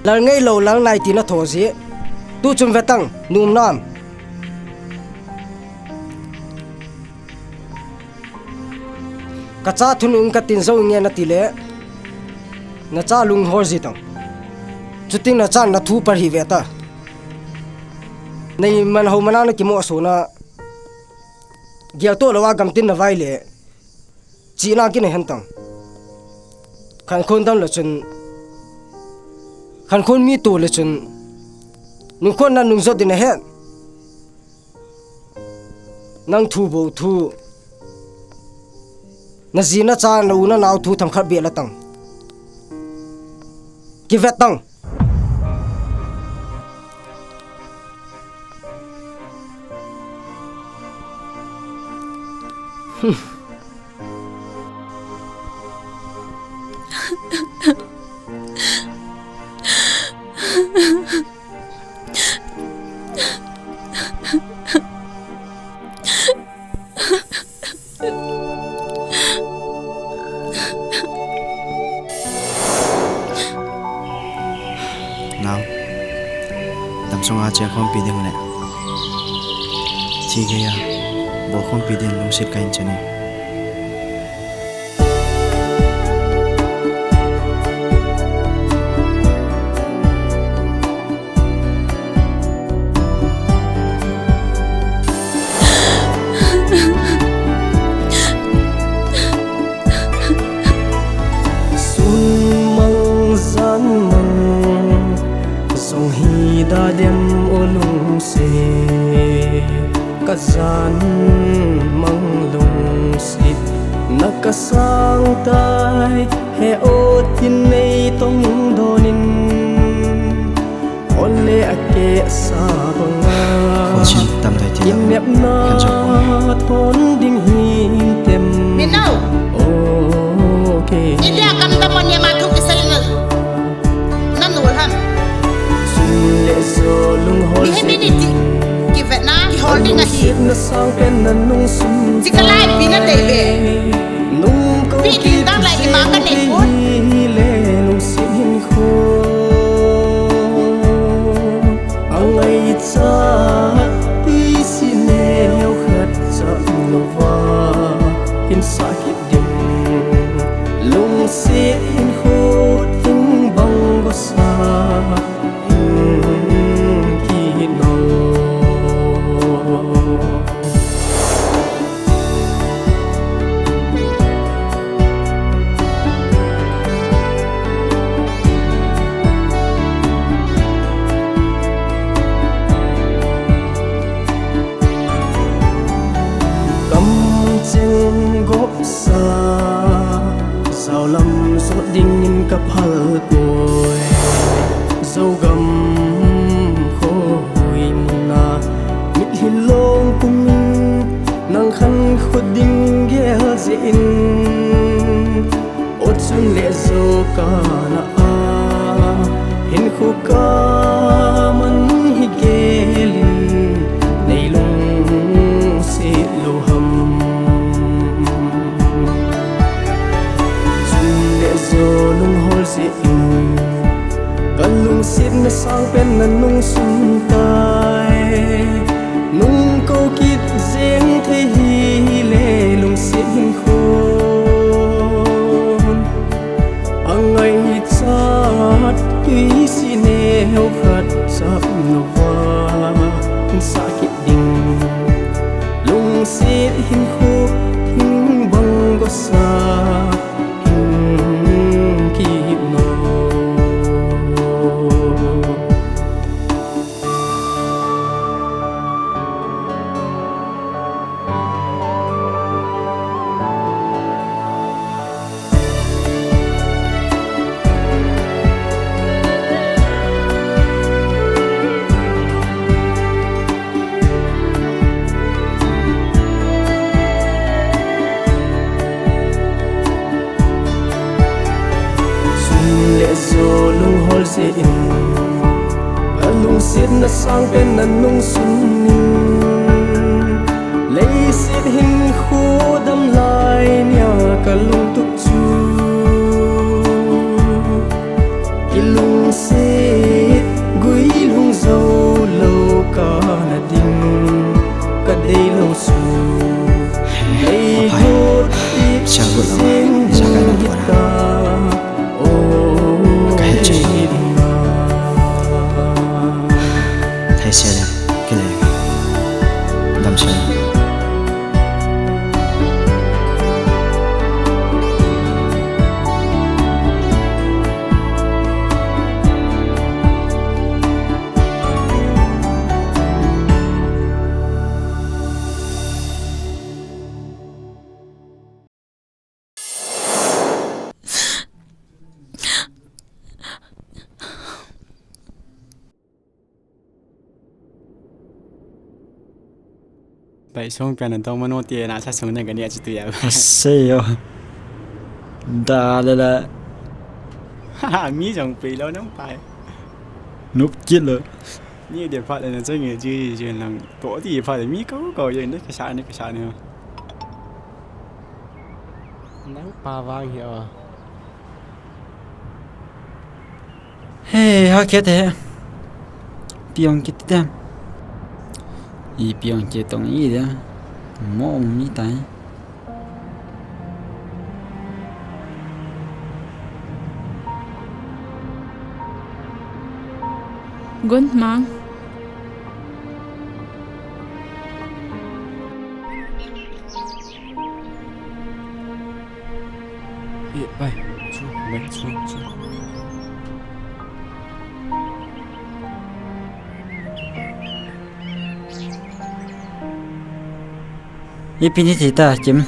Lal ngei lou, lal nai ti na tho ji. Tu chun ve tang, nu um nam? Ka cha thu nung ka tin jou nge nati le, na cha lung hol ji tang. Chuting na chan na thu par hi ve ta. Nei man ho mana na kimo so na. Gel to lo a gam tin na vai le. Chihna kin a hen tang. Khankhon dam le chun. Khankhon mi to le chun. Nungkhon na nung jot din a hen. Nang thu bou thu. Na ji na cha na u na nao thu themkhat beh la tang. Kivet tang. Nao, damsunga chenkhompi ding le thi geiya bolkhompi ding lungset kahin chen e. Jan mang lungset na kasang tai, he o tin nei tong donin, ole a kesa banga. Kho chin tam dai ti lo. Innepna thon ding hin tem. Minau. Okay. India kam da mon ya ma thu kisai na. Nanu ham. Chun le jo lunghol. Ni he minute kivetna, kihol ding ahi. Lungset na sang pen na nung sun. Chika lai pi na dei be. Nung ko pi ding dang lai ima ka nei pon. Le lungset hin kho. Angaichat tui si neo khat chap lova. Hin sa kit ding. Lungset hin kho thing bang gosa. Kamcheng gopsa, jaolam jot dingin kaphal poi. Jogam khohoi muna, mitlhi long kumin, nang khankho ding gel jeh in. O chun le jo kana a, hinkho kaman hi gelin, nei lungset lou ham. Chun le jo lunghol jeh in, ka lungsetna sang pen na nung sun tai. Nung ko kit jeng thei hile lungset hin khon. Angaichat tui si neo khat chap lova, hin sa kit ding. Lungset hin kho thing bang gosa, hin kit no. Chun le jo lunghol jeh in, ka lungsetna sang pen na nung sun in, leiset hin kho dam lai nia ka lungtup chu. Kilungset guilhung jou lou kana ding ka dei lou chu. Nei hot ti sing hita. O, ka het chu. Thai se le, kile. Dam se le. Bai song pian an tong mano ti na sa song na gani a chi tu ya. Asei yo. Da la la. Ha, mi jong pei lo nang pai. Nup kit lo. Ni de phat le na chang nge chi chi lang. To ti phat le mi ko ko ye ne ka sa ne ka sa ne. Nang pa vang hi o. He, ha khe te. Piong kit te. I piong kit tong i de. Mo mi tai. Gun mang. Bai, chu, bai, chu, chu. Ipi ni ti ta, Kim.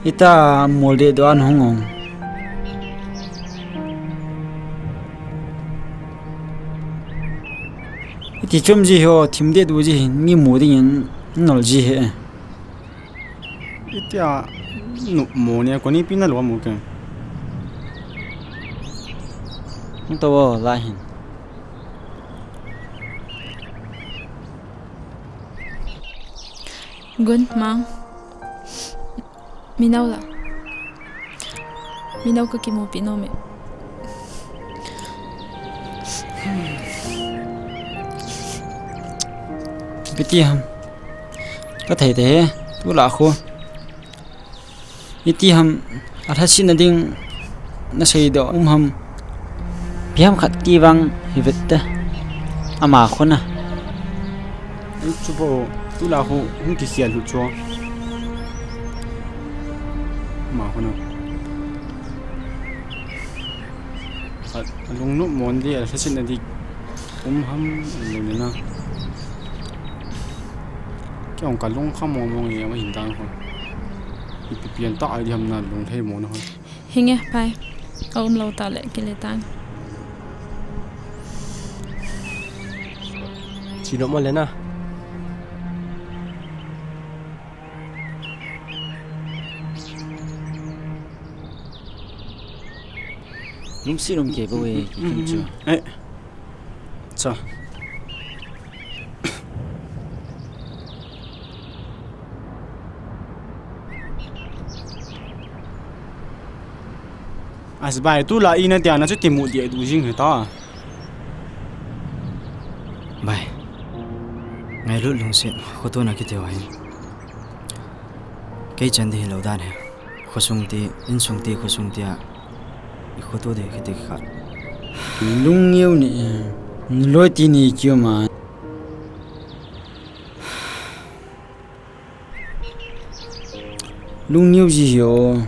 Ita mol de do an hong ong. Iti chom ji ho, thim de do ji, ni mu ding in nol ji he. Itia nu mo ni ko ni pi na lo mo ke. Nto wo la hin. Gun, Mang. Minau la. Minau ka kimupi nom e. Ipi ti ham. Ka thei te he. Tu la khu. Iti ham, alhasetna ding na sei doh um ham. Ipi ham khat ti vang hi vet te. Ama khun a. Ei chu bo, tu la khu hung kikhel lut chu. Ama khun a. Khat lungnop mon di, alhasetna di um ham, lung na. Kei ong ka lung kha mong mong e, ama hin dan khu. Ipi pian ta ai di ham na lung thei mo na hon. Hinge, pai. A um lo ta le, kile tang. Chi no mo le na. Lungsi lung ke bo e, ki kim chu. Eh. Cha. As bai, tu la i na tia na chu ti mu dia du jing he ta. Bai. Ngailut lungset, khoto na kiti ho hi. Kei chan di hi lo dan he. Khosung ti, insung ti, khosung ti a. I khoto di kiti kha. Lung niu ni, ni loi ti ni kiu ma. Lung niu ji hi o.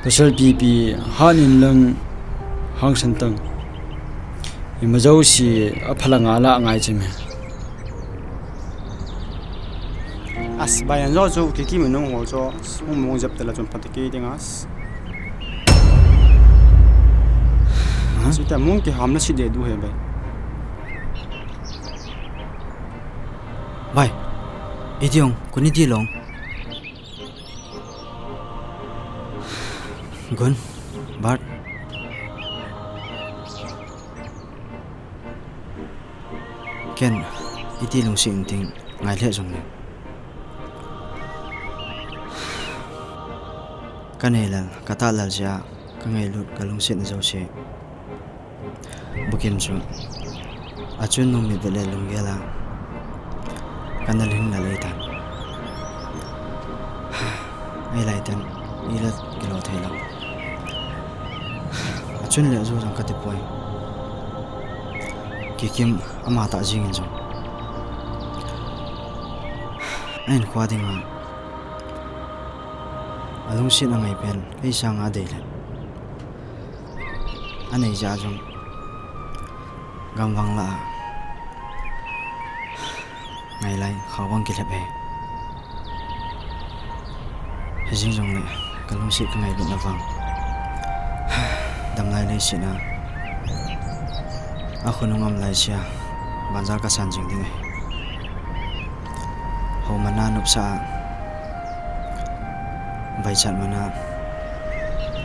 Pasal pipi, han in lang hang san tang. Ima jo si a phalang a la ngai chi me. As, bai an jo chu, ki ki mi nung ho chu, um mong jep te la chun pati ki ding as. Ha? Sita mong ki ham na si de du he bai. Bai, i diong, kuni di long. Gun, Bart. Ken, iti lungsi inting, ngai le jong le. Ka nei lal, ka ta lal jia, ka ngailut, ka lungset na jo se. Bukim chu. Achun nung mit vet le lunggel a. Kana ling la lei tan. Ei lai tan. I la kilo thei lo. Achun le ju jong ka ti poi. Kikim ama ta jing in jong. A in khua ding a. A lungset a ngai pen. Ei sang a dei le. A nei ja jong. Gam vang la a. Ngai lai, khau vang kilhep e. Hijing jong le, ka lungset ka ngailut na vang. Dam lai lei sit na. A khonung am lai sia. Banjal ka san jing ding ahi. Ho mana nopsa a. Vaichat mana.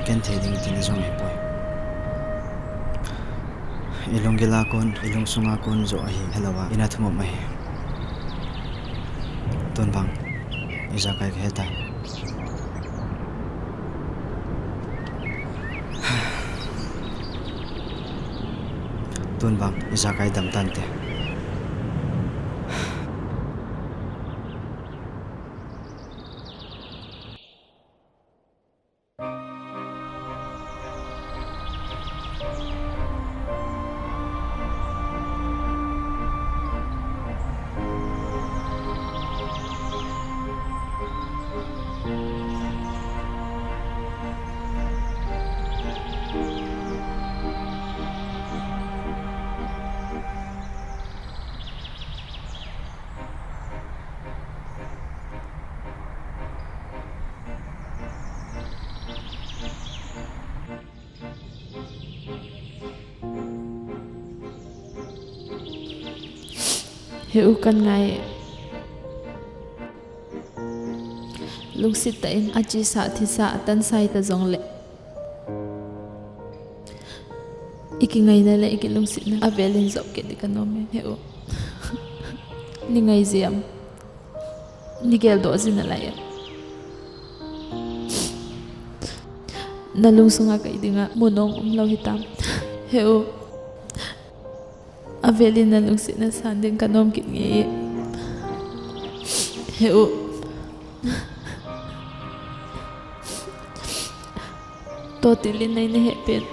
Ken thei ding tina jong ahi poi. I lunggil a kon, i lungsung a kon jo ahi, helou a, ina thum um ahi. Tun vang, ijakai kahe tai. Tun vang, ijakai dam tante. He u, kan ngai. Lungset tah in achesa, thisa, atansah ta jongle, ikingaina le ikilungsetna avelin jop kit ding kanom e, he u. Nei ngai jiem? Nei geldoh ji nalai em? Nalungsunga kai dinga mun ong umlou hitam, he u. Avelin nalungsetna san ding kanom kit nge, he u. Tohtil in neina hehpet,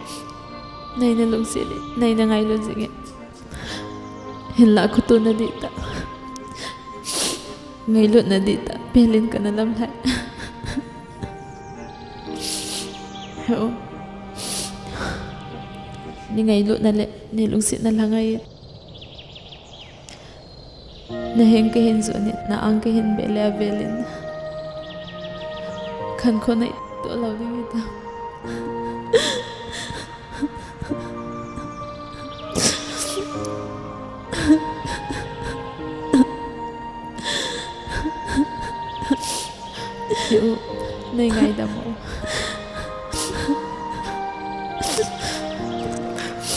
neina lungset in neina ngailut jing e. Hinlah khotona dihtah, ngailutna dihtah pelin kana lamlhai, he u. Nei ngailutna le nei lungsetna lhangai in naheng kahin jon in, na-ang kahin beh le avelin khankho neitoh lou ding hitam? He u, nei ngaidam o.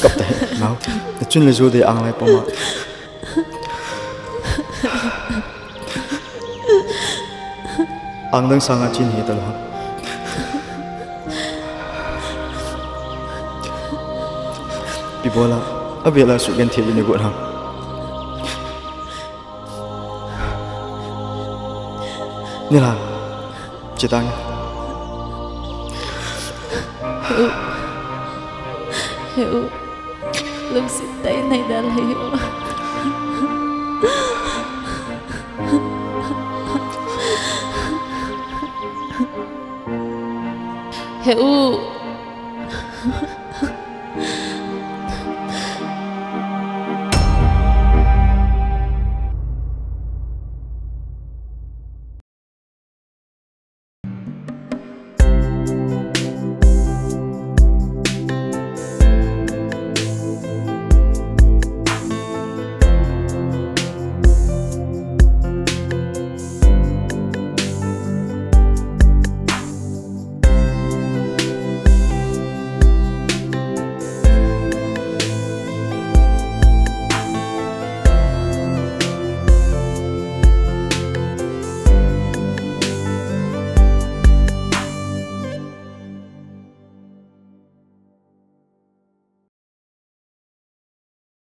Kap tahih, nao. Nachun le ju dei ang lai puma. Ang dang sanga chin hi talou. Ibola, avela sugenthei in igot ham? Nila, chitang. He u, he u, lungset tah in nei dalha o. He u.